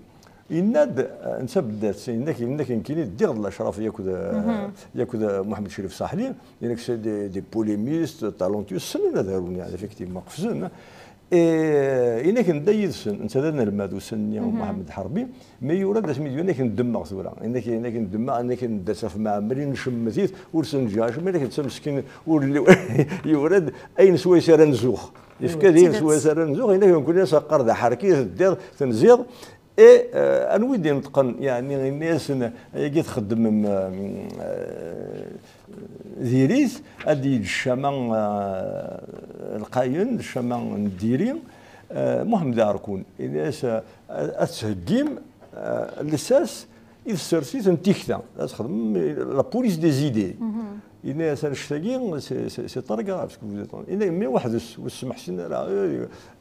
yenna-d, eh, netta beddat, yenna-k, yenna-k nekkini ddiɣ d Lacraf yakk d, yakk d Muḥemmed Crif Saḥli, yenna-k c'est des, des polémistes talentueux, ssnen ad arun, yeɛni, effectivement, qefzen. Eh, yenna-k nedda yid-sen, netta d anelmad ussen-nni, Muḥemmed Ḥerbi, mais yura-d asmi d-yenna-k ndemmeɣ tura, yenna-k, yenna-k ndemmeɣ, yenna-k nedda s ɣef Mɛemmri, ncemmet-it, ur sen-ǧǧiɣ acemma, yenna-k netta meskin, ur li-, yura-d ayen swayes ara nzux. Yefka-d ayen swayes ara nzux, yenna-k nekkni as-qqar d aḥerki, teddiḍ, tenziḍ, et, euh, anwa i d-ineṭqen, yeɛni, yenna-yasen, ayagi txeddmem, euh, euh, diri-t, ad d-yeǧǧ ccama, euh, lqayen, ccama n diri, euh, Muḥemmed Ɛerkun, yenna-yas, euh, ad, ad theggim, euh, lsas i tsertit n tikta, ad txedmem la police des idées. Yenna-yas: "Annect-agi, c'est, c'est, c'est très grave ce que vous êtes en train." Yenna: "Mais weḥd-s, ur smeḥsin ara."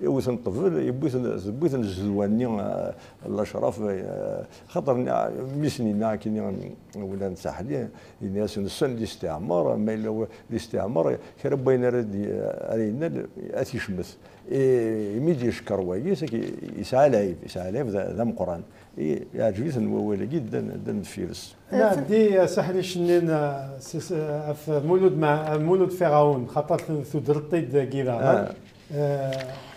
Iwet-n ṭṭbel, yewwi-ten, tewwi-ten zzedwa-nni, euh, Lacraf, euh, xaṭer nna-, mmi-s-nni yenna akken i, win n Saḥli, yenna-yas: "Nessen listiɛmar, ma yella wa-, listiɛmar, kra n wayen ara d-, ara yenna, ad t-yecmet." I, imi d-yeckeṛ wagi, c'est que yesɛa lɛib, yesɛa lɛib d, d ameqqran. I, yeɛǧeb-iten wawal-agi, ddan, ddan deffir-s. Nɛeddi, eh, Saḥel Icennin, eh, s, s, ɣef Mulud Ma-, Mulud Ferɛun, xaṭer t-, tudreḍ-t-id dagi daɣen.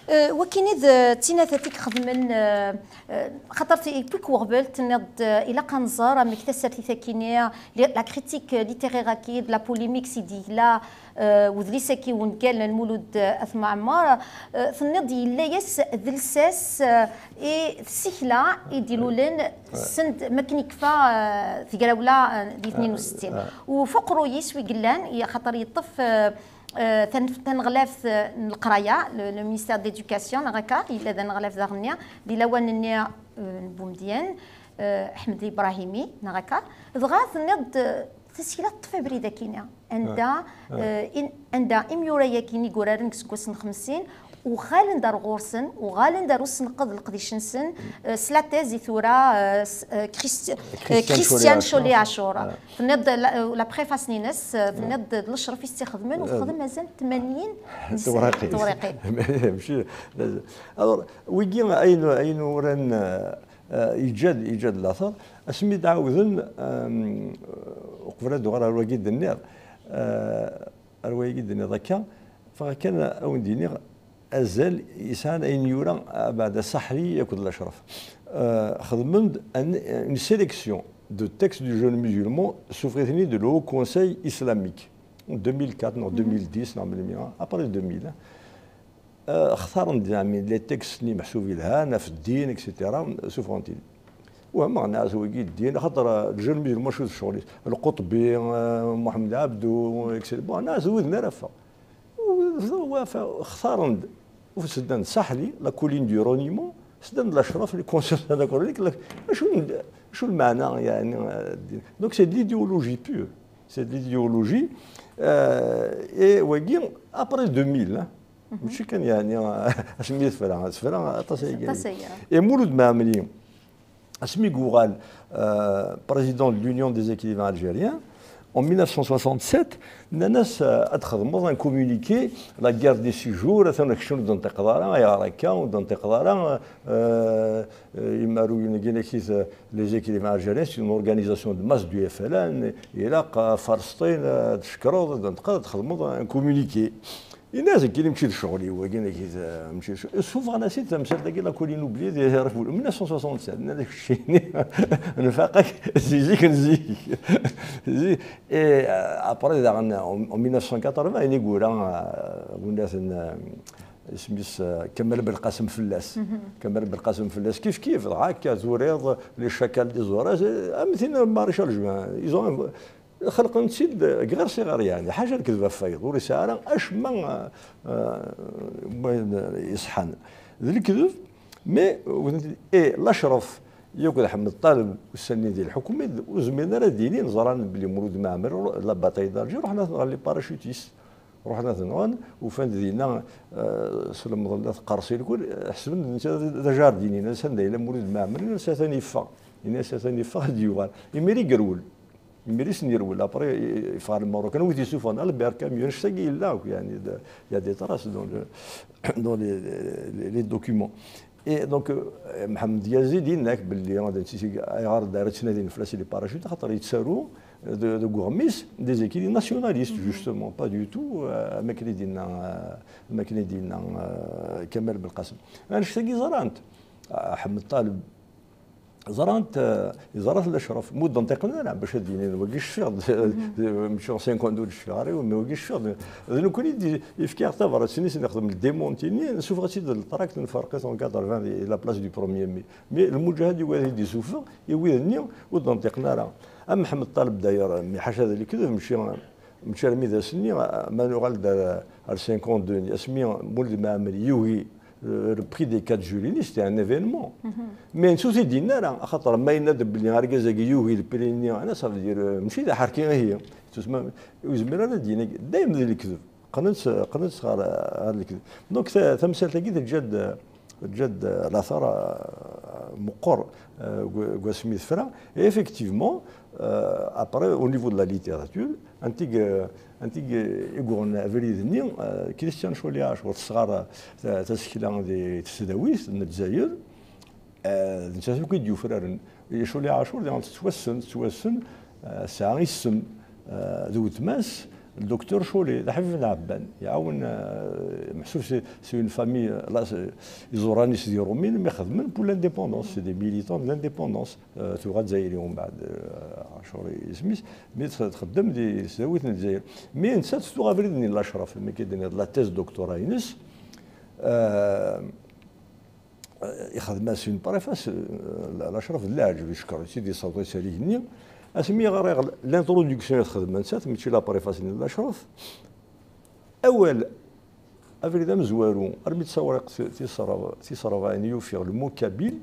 Eh, wakini d, eh, d tinata i ixedmen, eh, eh, xaṭer t-, yewwi-k weɣbel, tenniḍ-d, eh, ilaq ad nẓer amek tasertit-akini, li-, la critique littéraire-agi, de la polémique, s i d-yegla, eh, wedlis-agi wungal n Lmulud, eh, At Mɛemmer, eh, tenniḍ-d yella-yas d lsas, eh, i tsikla i d-ilulen send makken yekfa, eh, tegrawla, eh, di tnin u settin. U f uqerruy-is wi yellan, i-, xaṭer yeṭṭef, eh, eh, tan-, taneɣlaft, eh, n leqraya, le, le ministère de l'Éducation, neɣ akka, yella d aneɣlaf daɣen-nni, di lawan-nni, eh, n Bumedyen, eh, Ḥmed Ibrahimi, neɣ akka. Dɣa tenniḍ-d, eh, tasekla teṭṭef abrid akkin-a. Anda, eh, in-, anda imyura-yagi i yuraren deg iseggasen n xemsin, uɣalen-d ar ɣur-sen, uɣalen-d ar usenqed n leqdic-nsen, eh, s la thèse i tura, eh, s-, eh, Christi-, eh, Christiane Christiane Chollet Chollet Achour. Achour. Tenniḍ-d la, la préface-nni-ines, eh, tenniḍ-d d Lecref i s-tt-ixedmen, u texdem azal n tmanyin n s-, tewriqin. Tewriqin. Mačči, alors, wigi ayen, ayen uran, eh, eh, yeǧǧa-d, yeǧǧa-d later, asmi d-ɛawden, ehm, uqbel ad d-uɣaleɣ ar wagi d-nniɣ, eh, ar wagi d-nniɣ akka, bɣiɣ kan ad wen-d-iniɣ azal yesɛan ayen yura abeɛda Saḥli akked Lecref. Eh, xedmen-d un, une sélection de textes du jeûne musulman, sufeɣ-iten-id le Haut Conseil Islamique, en deux mille quatre neɣ deux mille dix neɣ melmi, après deux mille, hein. Eh, xtaren-d, yeɛni, les textes-nni meḥsub yelhan, ɣef ddin, et cetera, sufɣen-t-id. Wehmeɣ, nniɣ-as wagi ddin, axaṭer, eh, le jeûne musulman acu d ccɣel-is? Lquṭbi, eh, Muḥemmed Ɛebdu, et cetera. Bon, nniɣ-as wid-nni ara ffeɣ. U-, wa-, fa-, xtaren-d, u seddan-d Saḥli, la colline du reniement, seddan-d Lecref, les consciences anachroniques, la, acu n-, acu lmeɛna, yeɛni, eh, ddin? Donc c'est de l'idéologie pure. C'est de l'idéologie. Euh, et wagi, après deux mille, hein, mačči kan, yeɛni, asmi tefra, tefra aṭas ay. Aṭas ay. Et Mulud Mɛemmri, asmi yuɣal, euh, président de l'Union des écrivains algériens, en mille neuf cent soixante-sept, nnan-as, euh, ad txedmeḍ un communiqué, la guerre des six jours, atan kečč ur d-tenṭiqeḍ ara, ayɣer akka ur d-tenṭiqeḍ ara, euh, euh, imaruyen-agi, euh, les écrivains algériens, c'est une organisation de masse du F L N, ilaq, euh, Falesṭin, euh, ad tcekkreḍ, ad d-tenṭiqeḍ, ad txedmeḍ un communiqué. Yenna-as: "Nekkini mačči d ccɣel-iw, wagi, nagi d, mačči d ccɣel." Sufɣen-as-id tamsalt-agi, la colline oubliée, di mille neuf cent soixante-sept. Nnan-as: "Keččini, nfaq-ak si zik n zik." Zi-, et, euh, après, daɣen, en, en mille neuf cent quatre-vingts, i yura, euh, bunat n, euh, isem-is, euh, Kamal Belqasem Felles. Kamal Belqasem Felles, kif kif, dɣa akka turiḍ, les chacals des Auras, euh, am tin Maréchal Juin. Ils ont inv-, Xelqen-tt-id deg ɣer siɣer, yeɛni, ḥaca lekdeb ɣef wayeḍ, ur yesɛi ara acemma, eh, eh, n wayen iṣeḥḥan. D lekdeb, mais, eh, Lacref yakk d Ḥmed Ṭaleb, ussan-nni di lḥukm, ur zmiren ara ad d-inin, ẓran belli Mulud Mɛemmri, la bataille d'Alger, ruḥen ad ten-nɣen les parachutistes. Ruḥen ad ten-nɣen, ufan-d dinna, eh, slemḍen la tqersi lkul, ḥesben d netta d ajardini, nnan-as anda yella Mulud Mɛemmri, nnan-as atan yeffeɣ. Yenna-as atan yeffeɣ, ad d-yuɣal. Imir i yerwel. Imir i sen-yerwel, après, yeffeɣ ar Lmerruk. Anwa i t-yessufɣen? Albert Camus. Annect-agi yella akk, yeɛni, de, il y a des traces dans le, dans les, les, les documents. Et donc, euh, Mḥemmed Yazid yenna-k belli, d netta i, ayɣer d ara ttnadin fell-as les parachutistes, axaṭer yettaru, euh, de, deg uɣmis, des écrits nationalistes, justement, pas du tout, euh, am akken i d-yenna, euh, am akken i d-yenna, euh, Kamal Belqasem. Annect-agi ẓran-t. Ah, Ḥmed Ṭaleb, ẓran-t, eh, yeẓra-t Lacref, ma ur d-nṭiqen ara, bac ad d-inin, wagi cfiɣ-d, mačči cinquante-deux ur d-cfiɣ ara, mais wagi cfiɣ-d. D nekkni i d-yefka tabrat-nni, s-nexdem le démenti-nni, nessufeɣ-tt-id letrakt, nferq-it en quatre-vingts di la place du premier mai. Mais lmuǧahed yugi ad t-id-issufeɣ i wid-nni ur d-nṭiqen ara. Am Mḥemmed Ṭaleb, d'ailleurs, mi ḥaca d lekdeb, mačči, mačči armi d ass-nni, ma nuɣal-d ar, ar cinquante-deux, asmi Mulud Mɛemmri yugi Le, le prix des quatre jurys-nni, c'était un événement. Mais netta ur t-id-yenni ara, axaṭer ma yenna-d belli argaz-agi yugi le prix-nni, ana, ça veut dire, euh, mačči d aḥerki ihi. Tusma, ur yezmir ara ad d-yini, dayem d lekdeb. Qqnen-tt, qqnen-tt ɣer, ɣer lekdeb. Donc, ta-, tamsalt-agi teǧǧa-d, teǧǧa-d later, euh, meqqer, euh, deg, deg wasmi tefra. Et effectivement, euh, après, au niveau de la littérature, anti i, anti i yuɣen abrid-nni, euh, Christiane Chaullié-Achour, tesɣer, euh, ta-, tasekla di tesdawit n Lezzayer, euh, d nettat akk i d-yufraren. Chaullié-Achour, diɣen tettwassen, tettwassen, euh, tesɛa isem, euh, d weltma-s, Docteur Chaullié, d aḥbib n Ɛebban. Iɛawen, euh, meḥsub c'est, c'est une famille, euh, là, c'est, iẓuran-is d Iṛumyen, mi xedmen pour l'indépendance, c'est des militants de l'indépendance. Euh, tuɣa Lezzayer umbeɛd, euh, Achour isem-is, mi tx-, txeddem di tesdawit n Lezzayer. Mi nettat tuɣ abrid-nni n Lacraf, mi akka d-tenniḍ la thèse doctorat-ines, euh, ixdem-as une préface, euh, Lacraf d leɛǧeb, icekkeṛ-itt-id, yessaweḍ-itt ar igenni. Asmi ɣriɣ l'introduction i txedm nettat, mačči la préface-nni n Lacraf, awal, abrid amezwaru, armi d tawriqt tis ṛebɛa, tis ṛebɛa i ufiɣ le mot kabyle,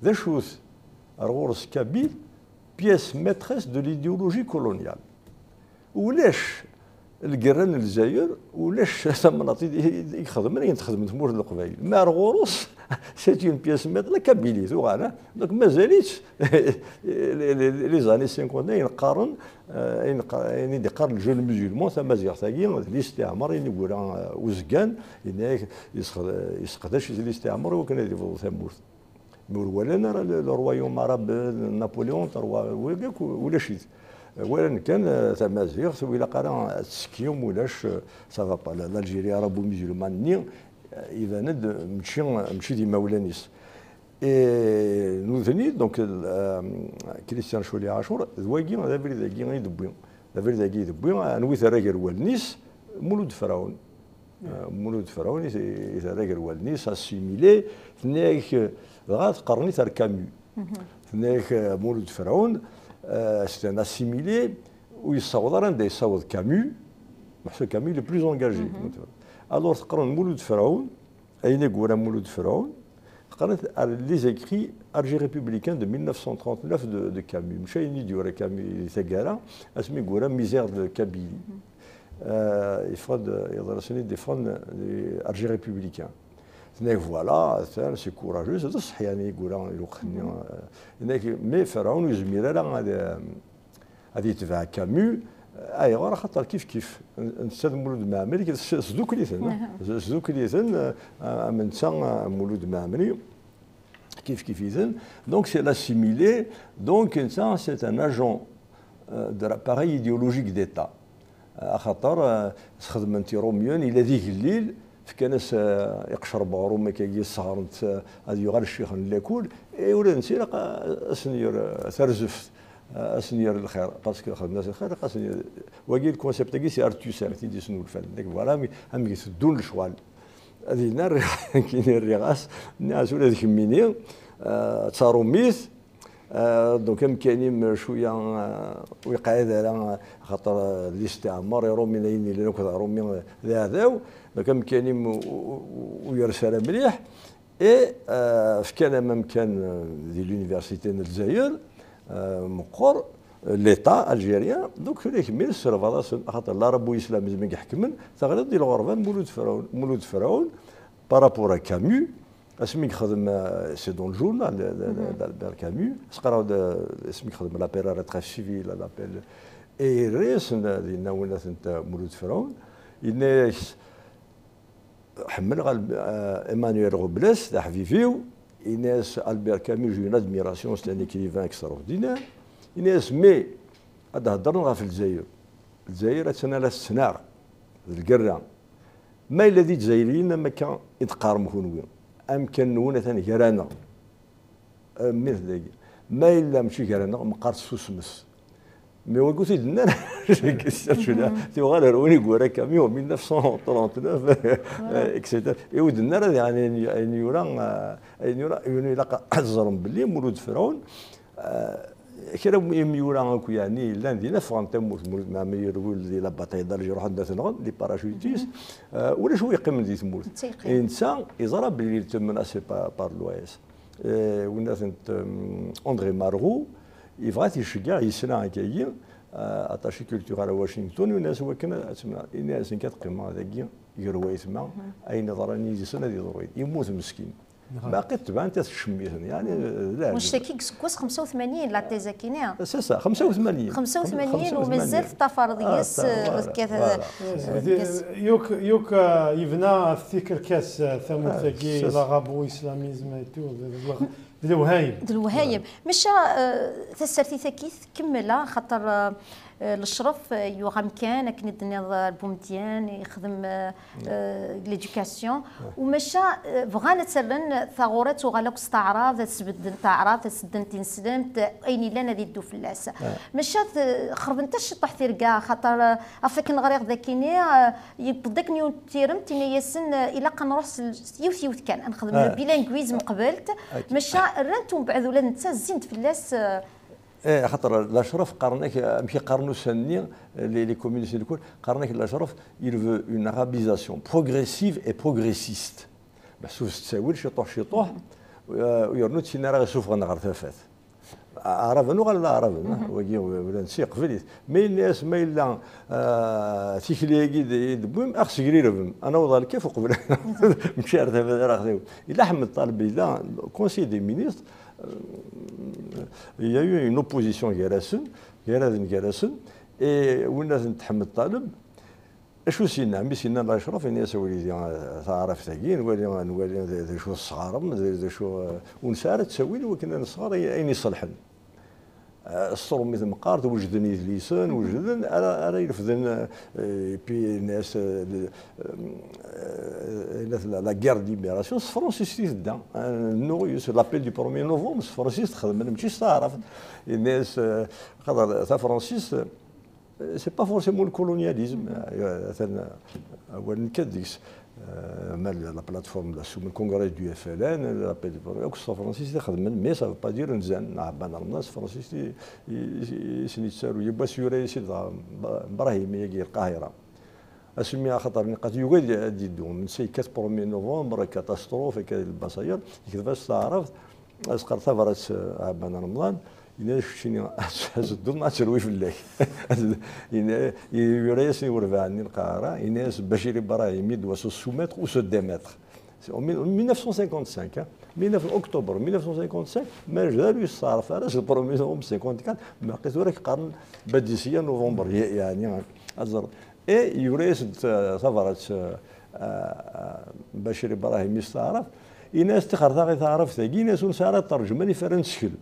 d acu-t? Ar ɣur-s kabyle, pièce maîtresse de l'idéologie coloniale. Ulac lgerra n Lezzayer, ulac tamnaḍt i, i, i ixedmen ayen texdem tmurt n Leqbayel. Ma ar ɣur-s, c'est une pièce maîtresse, la Kabylie, tuɣal, hein? Donc, mazal-itt, les, les, les années cinquante, ayen qqaren, euh, ayen qa-, ayen i d-iqqar le jeune musulman, tamaziɣt-agi, d listiɛmar, ayen i yura, euh, uzgan, yenna-yak, yesseqd-, yesseqdac-it listiɛmar i wakken ad yebḍu tamurt. Mi ur walan ara le, le royaume arabe, Napoléon, terwa, wigi akk ulac-it. Walan kan, euh, tamaziɣt, ur ilaq ara ad tessekyum, ulac, euh, ça va pas. La, l'Algérie arabo-musulmane-nni, euh, iban-d mačči, mačči d imawlan-is. Et nutni, donc, euh, Christiane Chaullié-Achour, d wagi, d abrid-agi i d-tewwi. D abrid-agi i d-tewwi, anwa i terra gar wallen-is? Mulud Ferɛun. Euh, Mulud Ferɛun i, i terra gar wallen-is, assimilé, tenna-yak, euh, dɣa tqerren-it ar Camus. Tenna-yak, euh, Mulud Ferɛun, euh, c'est un assimilé, ur yessaweḍ ara anda yessaweḍ Camus, meḥsub Camus le plus engagé. Alors, teqqaren Mulud Ferɛun, ayen i yura Mulud Ferɛun, teqqaren-t ar les écrits Alger républicain de mille neuf cent trente-neuf de, de Camus. Mačči ayen i d-yura Camus di taggara, asmi i yura Misère de Kabylie. Euh, yeffeɣ-d, yeḍra-sen-id yeffɣen di Alger républicain. Tenna-yak, voilà, atan, c'est courageux, d ṣṣeḥ, yani, i yura lweqt-nni. Euh, tenna-yak, mais Ferɛun ur yezmir ara ad, ad yetbeɛ Camus. Ayɣer? Axaṭer kif kif, n-, netta d Mulud Mɛemmri, s-, sdukkel-iten, sdukkel-iten, euh, am netta, euh, Mulud Mɛemmri. Kif kif-iten. Donc, c'est l'assimilé. Donc, netta, c'est un agent, euh, de l'appareil idéologique d'État. Euh, axaṭer, euh, sxedmen-t Iṛumyen, yella d igellil, fkan-as, euh, iqcer n weɣrum, akka, sɣaren-t, euh, ad yuɣal ccix n lakul, et ula d netta ilaq a, a sen-yerr, euh, tarzeft, euh, a sen-yerr lxir, parce que xedmen-as lxir, ilaq a sen-yerr, wagi, le concept-agi, c'est Arthusser, i t-id-yesnulfan. Donc, voilà, amek, amek teddun lecɣal. Dinna rriɣ, nekkini rriɣ-as, nniɣ-as ula d kemmini, euh, d taṛumit, euh, donc amkan-im cwiya, euh, ur yeqɛid ara, xaṭer, euh, listiɛmar, Iṛumyen ayen yellan akked Iṛumi, euh, d aɛdaw, donc amkan-im ur, ur, ur yers ara mliḥ, et, euh, fkan-am amkan, euh, di l'université n Lezzayer, euh, meqqer, l'État algérien, donc tura kemmini tesserbaḍ-asen, axaṭer l'arabo-islamisme i iḥekmen, teɣliḍ di lɣerba n Mulud Ferɛun. Mulud Ferɛun, par rapport à Camus, asmi yexdem, euh, c'est dans le journal, de, de, de, d'Albert Camus, as-qqareɣ-d, euh, asmi yexdem l'appel à la trêve civile, l'appel, et irra-yasen, euh, dinna win atent, euh, Mulud Ferɛun, yenna-yas, ḥemmleɣ Al-, euh, Emmanuel Robles, d aḥbib-iw, yenna-yas Albert Camus, j'ai une admiration, c'est un écrivain extraordinaire. Yenna-yas, mais ad d-heddren ɣef Lezzayer. Lezzayer attan ala tettnaɣ d lgerra. Ma yella d Izzayriyen am akka i d-teqqarem kunwi, amkan-nwen atan gar-aneɣ. Armi d dagi. Ma yella mačči gar-aneɣ, meqqar tessusmet. Mi wagi ur t-id-nnan ara, tuɣal ar win i yura Camus en mille neuf cent trente-neuf, et cetera. I ur d-nnan ara, yani, ayen, ayen yura, euh, ayen yura, ayen ilaq ad teẓrem belli Mulud Ferɛun, euh, Kra n yimyura akk, yeɛni, yellan dinna, ffɣen tamurt, mul-, ma, ma yerwel di la bataille d'Alger, ruḥen ad ten-nɣen, les parachutistes. Euh, ulac wi yeqqimen di tmurt. Netta yeqqim. Et netta yeẓra belli il était menacé par, par l'O A S. Euh, winna-tent, euh, André Malraux, yebɣa ad t-iceggeɛ, yesla akkagi, euh, attaché culturel à Washington, yenna-as wakken ad temneɛ. Yenna-as: "Nekk ad qqimeɣ dagi, gar wayetma, ayen iḍran yid-sen ad iḍru yid-, yemmut meskin." Baqi tebɛen-t, ad t-ttcemmiten, yeɛni, d leɛǧeb. Wannect-agi deg useggas xemsa u tmanyin, la thèse-agi-nni. C'est ça, xemsa u tmanyin. Xemsa u tmanyin, u mazal teṭṭafar deg-s, ah, voilà, tekkat, voilà. Deg-s. Yuk, yuk, ah, yebna ɣef tikerkas, ah, tamurt-agi, ah, l'arabo-islamisme et tout, d, d, d lewhayem. D lewhayem. Maca, ah, tasertit-agi tkemmel, ah, xaṭer, ah, Eh, Lecref, eh, yuɣ amkan, akken i d-tenniḍ, eh, Bumedyan, yexdem, eh, eh, l'éducation. U maca, eh, bɣan ad terren taɣuri ad tuɣal akk s taɛrabt, ad sbedden taɛrabt, ad sbedden tineslemt, eh, ayen illan ad iddu fell-as. Maca t-, xerbent-as ciṭuḥ tirga, xaṭer, eh, ɣef akken ɣriɣ dakini, eh, yewweḍ-d akken yiwen n tiremt, ini-yasen, eh, ilaq ad nruḥ s l-, s yiwet yiwet kan, ad nexdem le bilinguisme qbelt. Maca rran-t umbeɛd ula d netta zzin-d fell-as, eh, Eh, axaṭer Lecref qqaren-ak, amek i qqaren ussan-nni, les, les communistes, les, qqaren-ak Lecref, il veut une arabisation progressive et progressiste. Meḥsub s ttawil, ciṭuḥ, ciṭuḥ, eh, u yernu d tin ara ɣ-isuffɣen ɣer tafat. Aɛraben, uɣalen d Aɛraben, eh, wagi, ula d netta yeqbel-it. Ma yenna-as, ma yella, eh, tikli-agi d, i d-tewwim, ad ɣ-segrirben. Ad naweḍ ɣer lkaf uqbel. Mačči ar tafat ara ɣ-tawim. Yella Ḥmed Ṭaleb, yella conseiller des ministres, Euh, il y a eu une opposition gar-asen, gar-aden, gar-asen, et winna-ten Ḥmed Ṭaleb, acu s-yenna? Mi s-yenna Lecref, yenna-as: "A wlidi, eh, taɛrabt-agi, nwali, nwali d, d acu tesɣarem, d, d acu, eh, ur nesɛi ara ttawil i wakken ad nesɣer ay-, ayen iṣelḥen." Eh, s tṛumit meqqar, wejden idlisen, wejden, ara, ara irefden, eh, et puis, yenna-as, eh, le, eh, la, la guerre de libération, s tefransist i tedda. Eh, nnuɣ, s l'appel du premier novembre, s tefransist xedmen, mačči s taɛrabt. Yenna-as, eh, xaṭer tafransist, eh, c'est pas forcément le colonialisme. Eh, atan, eh, awal nekka deg-s. Eh, ma la, la plateforme, la, sous le congrès du F L N, l'appel du premier, akk s tafransist i xedmen, mais ça veut pas dire nzan. Ɛebban Remḍan s tefransist i, i, i, i sen-yettaru. Yiwwas yura-yas-id dɣa Ba-, Brahimi-agi, Lqahira. Asmi axaṭer niqat yugi ad, ad yeddu. Netta yekkat premier novembre, catastrophe, akka di Lbaṣayel, yekdeb-as s taɛrabt, as-qqar tabrat, eh, Ɛebban Remḍan, yenna-as: "Keččini, ad tedduḍ, ad terwi fell-ak." Yenna, yura-yasen i urbaɛ-nni Lqahira, yenna-as: "Bacir Ibrahimi doit se soumettre ou se démettre." C'est en mille, mille neuf cent cinquante-cinq, hein. Mille neuf, octobre mille neuf cent cinquante-cinq, ma jdaru yesteɛref ara, c'est le premier novembre cinquante-quatre, ma qqit ur ak-qqaren Badisiya novembre, ye-, yeɛni, ad ẓren. Et yura-yas-d, euh, tabrat, euh, euh, Bacir Ibrahim yesteɛref, yenna-as: "Tixer taɣi taɛrabt-agi", yenna-as, "ur nesɛi ara ṭerjman i ara neskel."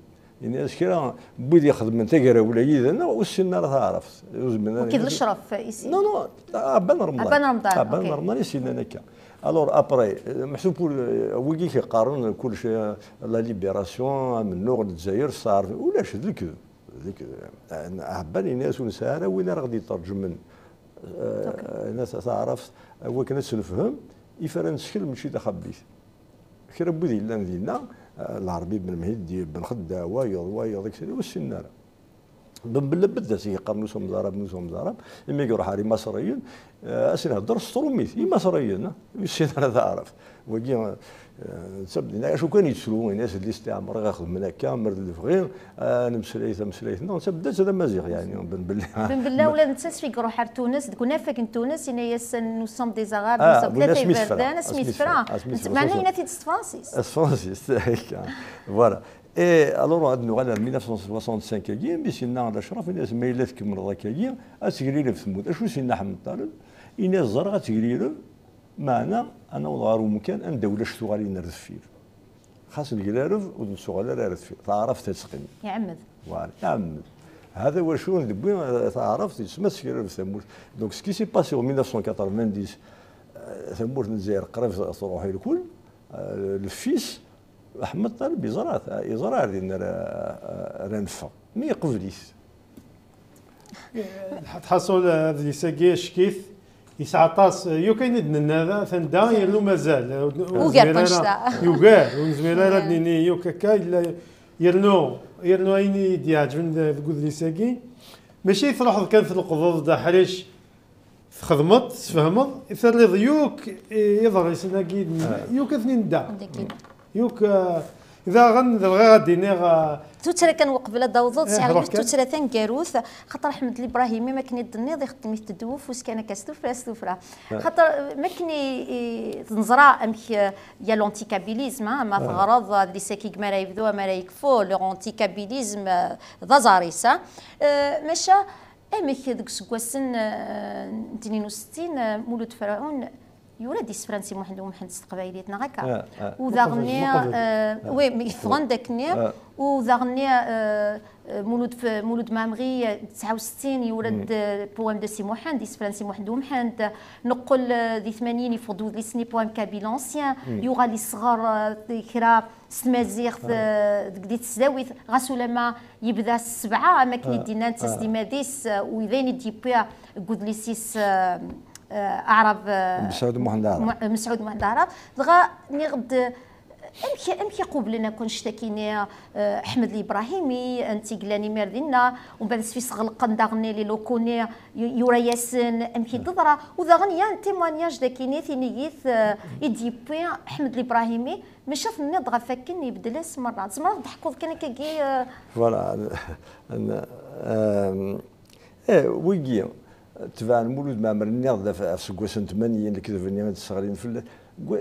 Yenna-as: "Kra n wid ixedmen tagrawla yid-neɣ ur ssinen ara taɛrabt." Ur zmiren ara. Wagi d Lecref, ici. Non, non, Ɛebban Remḍan. Ɛebban Remḍan, Ɛebban ok. Remḍan i s-yennan akka. Alors, après, euh, meḥsub ur, euh, wigi k-iqqaren kullec, euh, la libération, amennuɣ n Lezzayer, s taɛrabt, ulac, d lekdeb. D lekdeb. Euh, Ɛebban yenna-as: "Ur nesɛi ara win ara ɣ-d-iṭerǧmen, euh, ok, yenna-as, taɛrabt, wakken ad tt-nefhem, i ara neskel mačči d axabit." Kra n wid yellan dinna, eh, Lɛerbi Ben Mhiddi, Ben Xedda, wayeḍ, wayeḍ, et cetera, ur ssinen ara. Ben Bella bedda s-yeqqar: "Nous sommes arabes, nous sommes arabes." Imi iruḥ ɣer Imaṣriyen, eh, ad sen-ihedder s tṛumit. Imaṣriyen, eh, ur ssinen ara taɛrabt. Wagi, eh, netta bedden, acu kan yettru, yenna-as: "Listiɛmar i ɣ-xedmen akka, mer d lebɣi, eh, nemmeslay tameslayt-nneɣ." Netta bedda d amaziɣ, yeɛni, Ben Bella. Ben Bella ula d netta asmi iruḥ ar Tunes, deg unafag n Tunes, yenna-yasen: "Nous sommes des arabes, nous sommes", tlata iberdan, ad s-myesfra. Meɛna yenna-t-id s tefransist. S tefransist, akka. Voilà. Et alors, ad nuɣal ar mille neuf cent soixante-cinq-agi, mi s-yenna Lecref, yenna-as: "Ma yella tkemmleḍ akkagi, ad teglileb tmurt." Acu s-yenna Ḥmed Ṭaleb? Yenna-as: "Ẓriɣ ad teglileb, meɛna ad naweḍ ɣer umkan anda ulac tuɣalin ar deffir. Xas neglaleb, ur d-nettuɣal ara ar deffir. Taɛrabt ad teqqim." Iɛemmed. Voilà, iɛemmed. Hada wacu d-tewwi, eh, taɛrabt, yesma teglileb tamurt. Donc, ce qui s'est passé en mille neuf cent quatre-vingt-dix, eh, tamurt n Lezzayer qrib truḥ i lkul, eh, lfis, Ḥmed Ṭaleb yeẓra-t, yeẓra ar din ara, ara neffeɣ. Mi yeqbel-it. Tḥaṣul adlis-agi acek-it, yesɛa aṭas, yukan i d-nenna da, atan da, yernu mazal. Ur nezmir ara, yugar, ur nezmir ara ad nini yuk akka, yella, Yernu, yernu ayen i d-iɛeǧben deg udlis-agi, mačči truḥeḍ kan tleqḍeḍ-d aḥric, txedmeḍ, tesfehmeḍ, terriḍ yakk iḍrisen-agi, yakk ad ten-indda. Yakk, eh, daɣen, bɣiɣ ad d-iniɣ, eh, tuttra kan uqbel ad d-awḍeḍ, eh, sɛiɣ yiwet tuttra taneggarut, xaṭer Ḥmed Librahimi, akken i d-tenniḍ, ixeddem-it-id ufus kan akka s tuffra s tuffra. Xaṭer, eh, mi akken i, i, neẓra amek, eh, ya l'anticabilisme, ah, ma teɣreḍ adlis-agi ma ara yebdu, ma ara yekfu, l'anticabilisme, eh, d aẓar-is, ah. Eh, maca, amek deg useggasen, eh, n tnin u settin, eh, Mulud Ferɛun yura-d isefra n Si Muḥend Umḥend s teqbaylit, neɣ akka? Ah, ah. U daɣenni, eh, oui, mi ffɣen-d akkenni, u daɣenni, eh, eh, Mulud F-, Mulud Mɛemmri, eh, tesɛa u settin, yura-d, eh, poème de Si Muḥend, isefra n Si Muḥend Umḥend, neqqel, eh, di tmanyin, yeffeɣ-d udlis-nni, poème kabyle ancien, yuɣal yesɣer, eh, kra s tmaziɣt, eh, deg, di tesdawit, ɣas ulama yebda s sebɛa, am akken i d-yenna netta s dimad-is, eh, u d ayen i d-yewwi deg udlis-is, eh, eh, Aɛrab, eh, Mesɛud Muḥend Aɛrab. Mu-, Mesɛud Muḥend Aɛrab. Dɣa nniɣ-d, amek, amek i qublen akk annect-akini, eh, Ḥmed Librahimi, anti yellan imir dinna, umbeɛd asfi sɣelqen daɣen les locaux-nni, yu-, yura-yasen, amek i d-teḍra, u daɣen ya un témoignage dakini, tinigit, eh, i d-yewwi Ḥmed Librahimi, maca tenniḍ ɣef wakken ibeddel-as merra. Tzemreḍ ad d-teḥkuḍ kan akkagi, eh? Voilà. N-, n-, euh, eh, wigi, tebɛen Mulud Mɛemmri, nniɣ-d ɣef, ɣef seggasen tmanyin, lekdeb-nni i d-sseɣlin fell-as. Gwa-,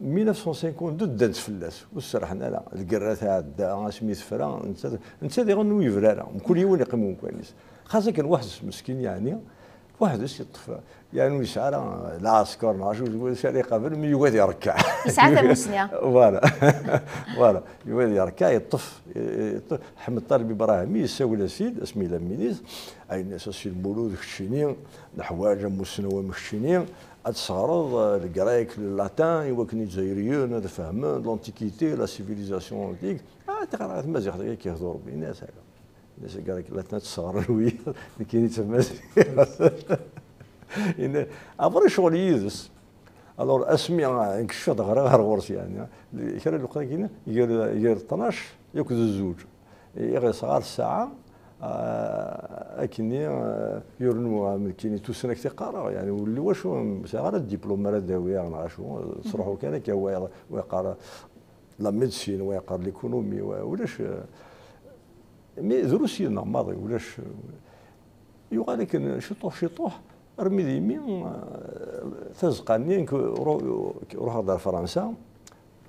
mille neuf cent cinquante-deux ddant fell-as, ur serrḥen ara. Lgerra tɛedda, asmi tefra, netta, netta diɣen ur yebri ara. Mkul yiwen iqqim deg umkan-is. Xas akken weḥd-s meskin, yeɛni, weḥd-s yeṭṭef, yeɛni ur yesɛi ara lɛesker neɣ acu, ur yesɛi ara iqabel, mi yugi ad irekkeɛ. Yesɛa tamusni. Voilà. Voilà. Yugi ad irekkeɛ, yeṭṭef, yeṭṭef. Ḥmed Ṭaleb Ibrahimi yessawel-as-id, asmi yella minis, yenna-as: "A Si Lmulud, keččini, neḥwaǧ amussnaw am keččini, ad tesɣreḍ, eh, le grec, le latin, i wakken Izzayriyen ad fehmen l'Antiquité, la civilisation antique." Ah, tiqrayat n tmaziɣt akka i k-ihdu Rebbi, yenna-as: "Ala." Yenna-as: "Agara, la tnat sɣren wiyaḍ, nekkini d tamaziɣt." Yenna, après ccɣel yid-s. Alors, asmi, ah, nkecfeɣ-d ɣriɣ ar ɣur-s, yeɛni, kra n lweqt-agi, gar, gar ṭnac akked zzuǧ. I ɣ-isɣer ssaɛa, ah, akkenni, ah, yernu, ah, nekkini tusnakt i qqareɣ, yeɛni, ur lliɣ wacu, ur sɛiɣ ara diplôme ara d-awiɣ, neɣ acu, ttruḥu kan akka, wa, wa yeqqar la médecine, wa yeqqar l'économie, wa, ulac, eh, mais drus yid-neɣ maḍi, ulac, eh, yuɣal akken ciṭuḥ, ciṭuḥ, armi d imi, eh, tazeqqa-nni, nekk ru-, ruḥeɣ-d ar Fransa,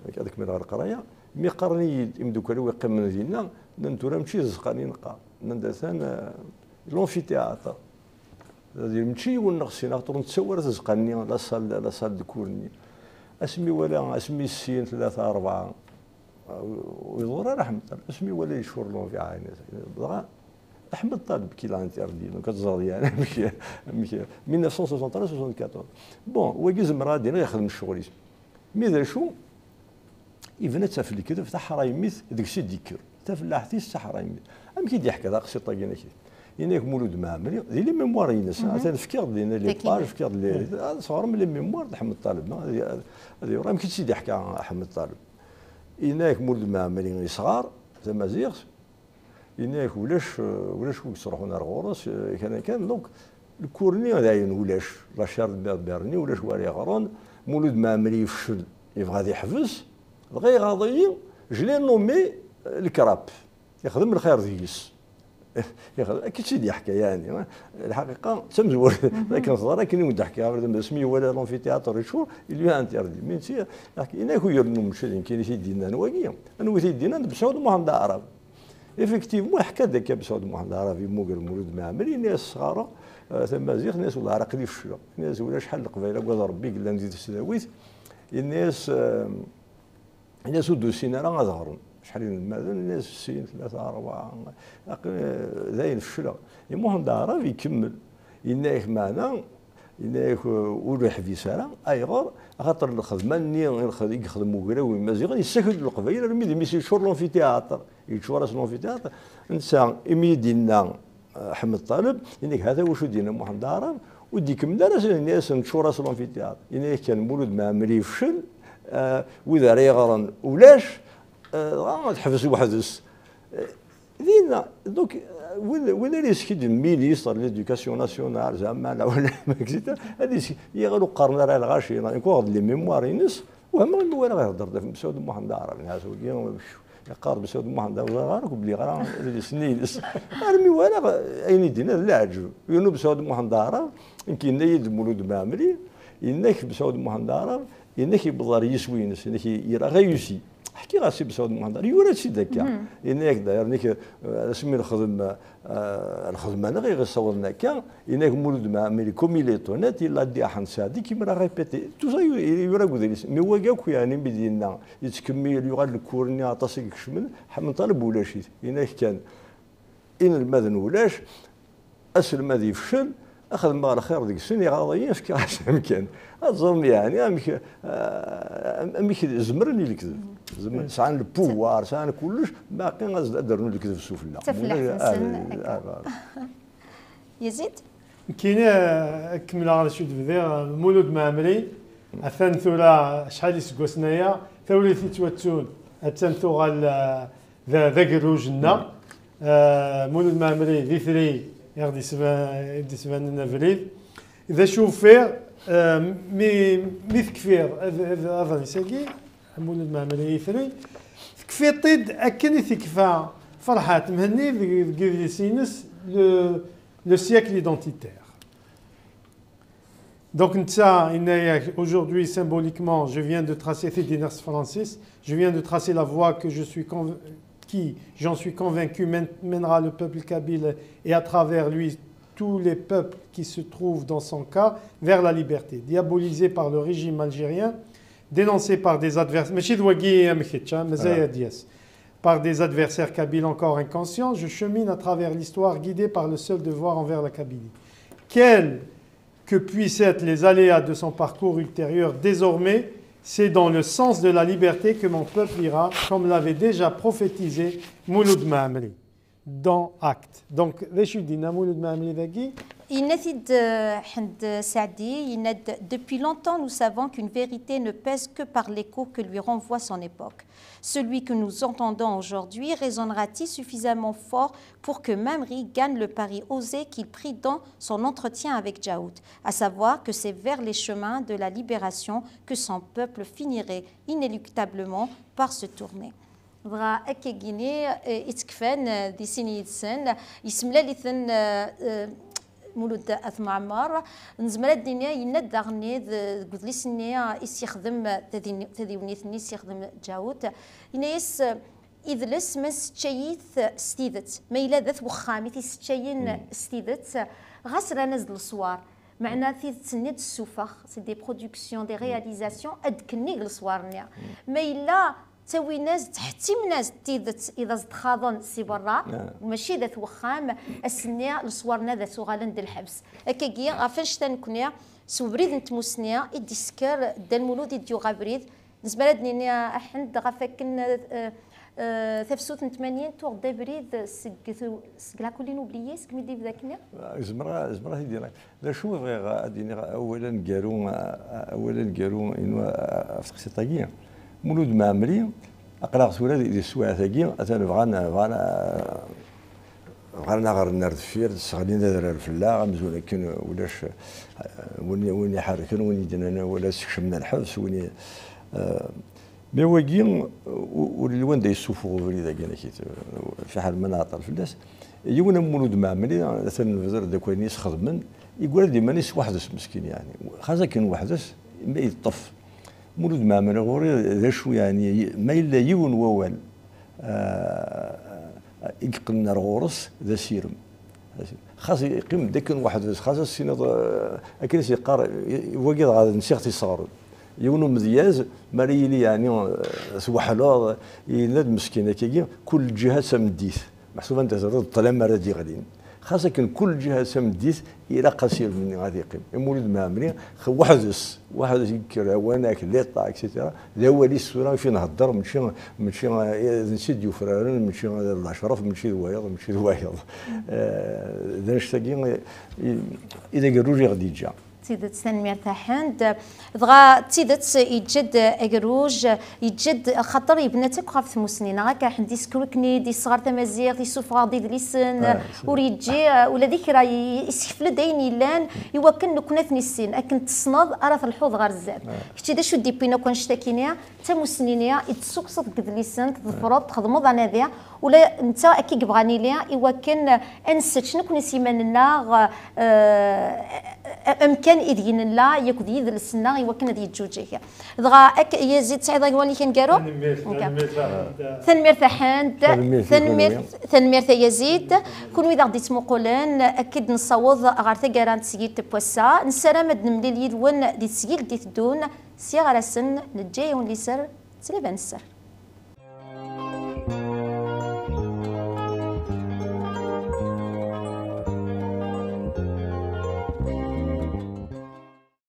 ad kemmleɣ leqraya, mi qqaren-iyi-d imeddukal-iw yeqqimen dinna, nnan-d: "Tura mačči d azeqqa-nni neqqar." Nnan-d: "Atan, eh, l'amphithéâtre." Ad yili mačči yiwen neɣ sin, axaṭer ur nettawi ara tazeqqa-nni, la salle, la salle de cours-nni. Asmi wala, asmi sin, tlata, rebɛa, ur iḍur ara Ḥmed Ṭaleb. Asmi wala yeččur l'envie, dɣa Ḥmed Ṭaleb qui l'a interdit, donc ad teẓreḍ, yeɛni, amek, amek, mille neuf cent soixante-treize soixante-quatorze. Bon, wagi zemreɣ ad d-iniɣ yexdem ccɣel-is. Mi d acu? Yebna-tt ɣef lekdeb, taḥraymit deg-s i d-yekker. Tafellaḥt-is d taḥraymit. Amek i d-yeḥka taqsiṭ-agi-inek? Yenna-yak Mulud Mɛemmri, di les mémoires-ines, atan fkiɣ-d dinna les pages, fkiɣ-d les, ad sɣerem les mémoires de Ḥmed Ṭaleb, ad, ad, ad iwṛa amek i tt-id-yeḥka Ḥmed Ṭaleb. Yenna-yak Mulud Mɛemmri yesɣer tamaziɣt, yenna-yak ulac, ulac wi yettruḥun ar ɣur-s, eh, kan, kan. Donc, lkur-nni dayen ulac, la chaire de berbère-nni ulac wi ara yeɣren, Mulud Mɛemmri yefcel, yebɣa ad yeḥbes, dɣa iɣaḍ-iyi, je l'ai nommé, eh, lekrap, yexdem lxir deg-s. Yexdem, akka i tt-id-yeḥka, yeɛni, eh, lḥaqiqa, d tamezwarut, akken teḍra, akken i wen-d-ḥkiɣ, asmi iwala l'amphithéâtre yeččur, il lui a interdit. Mais netta, yenna-yak ur yernu mačči d nekkini i t-id-yennan wagi, anwa i t-id-yennan? D Mesɛud Muḥend Aɛrab. Effectivement, yeḥka-d akka Mesɛud Muḥend Aɛrab yemmuger Mulud Mɛemmri, yenna-yas sɣareɣ, eh, tamaziɣt, yenna-yas: "Wellah, ar aql-i fecleɣ." Yenna-yas: "Ulac ḥal, Leqbayel agad Rebbi yellan di tesdawit." Yenna-yas, eh, yenna-yas: "Ur d-usin ara ad ɣren." Acḥal n inelmaden? Yenna-yas: "Sin, tlata, rebɛa, aql-, eh, dayen fecleɣ." I Muḥend Aɛrab ikemmel. Yenna-yak meɛna, yenna-yak, uh, ur iḥbis ara. Ayɣer? Axaṭer lxedma-nni i lxed-, i yexdem ugraw Imaziɣen, yessakel-d Leqbayel armi d imi s-yeččur l'amphithéâtre. Yeččur-as l'amphithéâtre. Netta, imi i d-yenna, uh, Ḥmed Ṭaleb, yenna-k: "Hata wacu d-yenna Muḥend Aɛrab." Ur d-ikemmel ara, yenna-yasen: "Neččur-as l'amphithéâtre." Yenna-yak kan Mulud Mɛemmri yefcel, uh, wid ara yeɣren ulac, uh, dɣa teḥbes weḥd-s. Dinna, donc, win, win ara yeskidben ministre de l'éducation nationale, zeɛma, la, wala, et cetera, ad is-, yeɣli ur qqaren ara lɣaci, nekk uɣeɣ-d les mémoires-ines, wehmeɣ imi walaɣ ihedder-d ɣef Mesɛud Muḥend Aɛrab, nniɣ-as wagi, yeqqar-d Mesɛud Muḥend Aɛrab, ur ɣriɣ ara, ur bliɣ ara idlisen-ines. Armi walaɣ ayen i d-yenna d leɛǧeb, yiwen Mesɛud Muḥend Aɛrab, nekk yenna-yi-d Mulud Mɛemmri, yenna-k Mesɛud Muḥend Aɛrab, yenna-k yewweḍ ɣer yiswi-ines, yenna-k il a réussi. Ḥkiɣ-as i Mesɛud Muḥend, yura-tt-id akka. Yenna-yak d'ailleurs, nekk, euh, asmi nexdem, euh, lxedma-nneɣ i ɣ-issawḍen akka, yenna-k Mulud Mɛemmri, comme il est honnête, il a dit à Ḥmed Saɛdi, qui me l'a répété. Tout ça, yu-, yura deg udlis. Mais wagi akk, yeɛni, mi d-yenna, yettkemmil, yuɣal lkur-nni, aṭas i ikecmen, Ḥmed Ṭaleb ulac-it. Yenna-k kan, inelmaden ulac, aselmad yefcel, xedmeɣ lxir deg-sen, iɣaḍ-iyi, fkiɣ-as amkan. Ad teẓrem, yeɛni, amek, ah, amek zemren i lekdeb. Zemren, sɛan le pouvoir, sɛan kullec, baqi ad, ad d-rnun lekdeb sufella. D tafellaḥt-nsen, ah, akka. Ah, ah. Yazid? Nekkini, eh, kemmleɣ d acu d-bdiɣ, Mulud Mɛemmri, atan tura acḥal iseggasen aya, tawrirt yettwattun, attan tuɣal, eh, d, d agerruj-nneɣ. Eh, Mulud Mɛemmri, d itri i ɣ-d-isba-, i d-isbanen abrid. D acu ufiɣ, eh, mi, mi tekfiḍ ad, ad, aḍris-agi, Mulud Mɛemmri, d itri, tekfiḍ-t-id akken i tekfa Ferḥat Mhenni deg, deg idlis-ines, le, le siècle identitaire. Donc, netta yenna-yak, aujourd'hui, symboliquement, je viens de tracer, ti dinna s tefransist, je viens de tracer la voie que je suis conv-, qui, j'en suis convaincu, mène-, mènera le peuple kabyle et à travers lui tous les peuples qui se trouvent dans son cas vers la liberté. Diabolisé par le régime algérien, dénoncé par des adversaires, mačči d wagi am kečč, hein, mazal ad d-yas, par des adversaires kabyles encore inconscients, je chemine à travers l'histoire guidé par le seul devoir envers la Kabylie. Quel que puissent être les aléas de son parcours ultérieur, désormais, c'est dans le sens de la liberté que mon peuple ira, comme l'avait déjà prophétisé Mulud Mɛemmri dans Actes. Donc, d acu i d-yenna Mulud Mɛemmri dagi? Yenna-t-id, euh, Ḥmed Saɛdi, yenna-d, depuis longtemps, nous savons qu'une vérité ne pèse que par l'écho que lui renvoie son époque. Celui que nous entendons aujourd'hui résonnera-t-il suffisamment fort pour que Mɛemmri gagne le pari osé qu'il prit dans son entretien avec Djaout, à savoir que c'est vers les chemins de la libération que son peuple finirait inéluctablement par se tourner. Dɣa akkagini, eh, i ttekfan, eh, di sin yid-sen, yessemlal-iten, eh, eh, Mulud At Mɛemmer. Nezmer ad d-nini, yenna-d daɣen-nni d-, deg udlis-nni i s-yexdem, tadi-, tadiwennit-nni i s-yexdem Djaout, yenna-yas, eh, idles ma nesseččay-it s tidet, ma yella d at wexxam i t-isseččayen s tidet, ɣas rran-as-d leswar, meɛna tidet-nni ad d-tessufeɣ, c'est des productions, des réalisations, ad d-kennig leswar-nni. Ma yella ttawin-as-d, ttḥettimen-as-d tidet i d as-d-xaḍen si berra, mačči d at wexxam, ass-nni leswar-nni ad as-uɣalen d lḥebs. Akkagi, ɣef annect-a nekni, s ubrid n tmusni i d-isker Dda Lmulud i d-yuɣ abrid, nezmer ad d-nini, a Ḥend, ɣef akken, eh, eh, tafsut n tmanyin tuɣ-d abrid seg tu-, seg la colline oubliée, segmi d-yebda akkenni? Zemreɣ, zemreɣ ad t-id-iniɣ. D acu i bɣiɣ ad d-iniɣ, awal aneggaru, awal aneggaru inu ɣef teqsiṭ-agi. Mulud Mɛemmri, aql-aɣ tura di, di teswiɛt-agi, atan bɣan, bɣan, bɣan ad aɣ-rren ar deffir, sseɣlin adrar fell-aɣ, amzun akken ulac, eh, win, win iḥerrken, win i d-yennan wala sekcem-d lḥebs, win i, eh, mais wagi, u-, ur yelli wanda yessufeɣ ubrid-agi, fiḥel ma nɛeṭṭel fell-as. Yiwen am Mulud Mɛemmri, atan nebder-d akk ayen i s-xedmen, yeggra-d iman-is weḥd-s meskin, yeɛni. Xas akken weḥd-s, ma yeṭṭef. Mulud Mɛemmri ɣur-i d acu, yeɛni, ma yella yiwen wawal, ah, i yeqqnen ar ɣur-s d asirem. Xas yeqqim-d akken weḥd-s, xas ad s-tiniḍ, ah, akken i s-yeqqar, i, i wagi dɣa nsiɣ-t iseɣren. Yiwen umedyaz, mi ara yili, yeɛni, ah, tweḥleḍ, yenna-d meskin akkagi, kul lǧiha d tameddit. Meḥsub anda terriḍ ṭṭlam ara d-iɣlin. Xas akken kul lǧiha d tameddit, ilaq asirem-nni ad yeqqim. Mulud Mɛemmri, x-, weḥd-s, weḥd-s yekker awanak, l'État, et cetera. D awal-is tura i fi nhedder, mačči, mačči, eh, d netta i d-yufraren, mačči d Lacraf, mačči d wayeḍ, mačči d wayeḍ. Eh, d annect-agi i, i, i d agerruj i ɣ-d-yeǧǧa. Tidet, tanemmirt a Ḥend. Dɣa d tidet, yeǧǧa-d agerruj, yeǧǧa-d, xaṭer yebna-tt akk ɣef tmussni, neɣ akka? Ḥend yessekrukni-d, yesɣer tamaziɣt, yessufeɣ-aɣ-d idlisen, ur yeǧǧi, eh, ula d kra, y-, yessekfel-d ayen yellan i wakken nekkni ad t-nissin, akken tessneḍ ara telḥuḍ ɣer zdat. Kečči d acu d-iwwin akk annect-akini? D tamussni-nni i d-tessukseḍ deg idlisen, tḍefreḍ, txedmeḍ anadi, ula netta akka i yebɣa ad nili, i wakken ad nessečč nekkni s yiman-nneɣ, eh, amkan ideg nella, akked yidles-nneɣ, i wakken ad yeǧǧuǧeg. Dɣa, ak-, Yazid, tesɛiḍ awal-ik aneggaru? Tanemmirt, tanemmirt a Ḥend. Tanemmirt a Ḥend. Tanemmirt, tanemmirt a Yazid. Kunwi d aɣ-d-ittmuqulen, akka i d-nessaweḍ ɣer taggara n tesgilt n wass-a. Nessaram ad nemlil yid-wen di tesgilt d-iteddun. Sya ɣer ass-n, neǧǧa-yawen liser d tlaba n sser.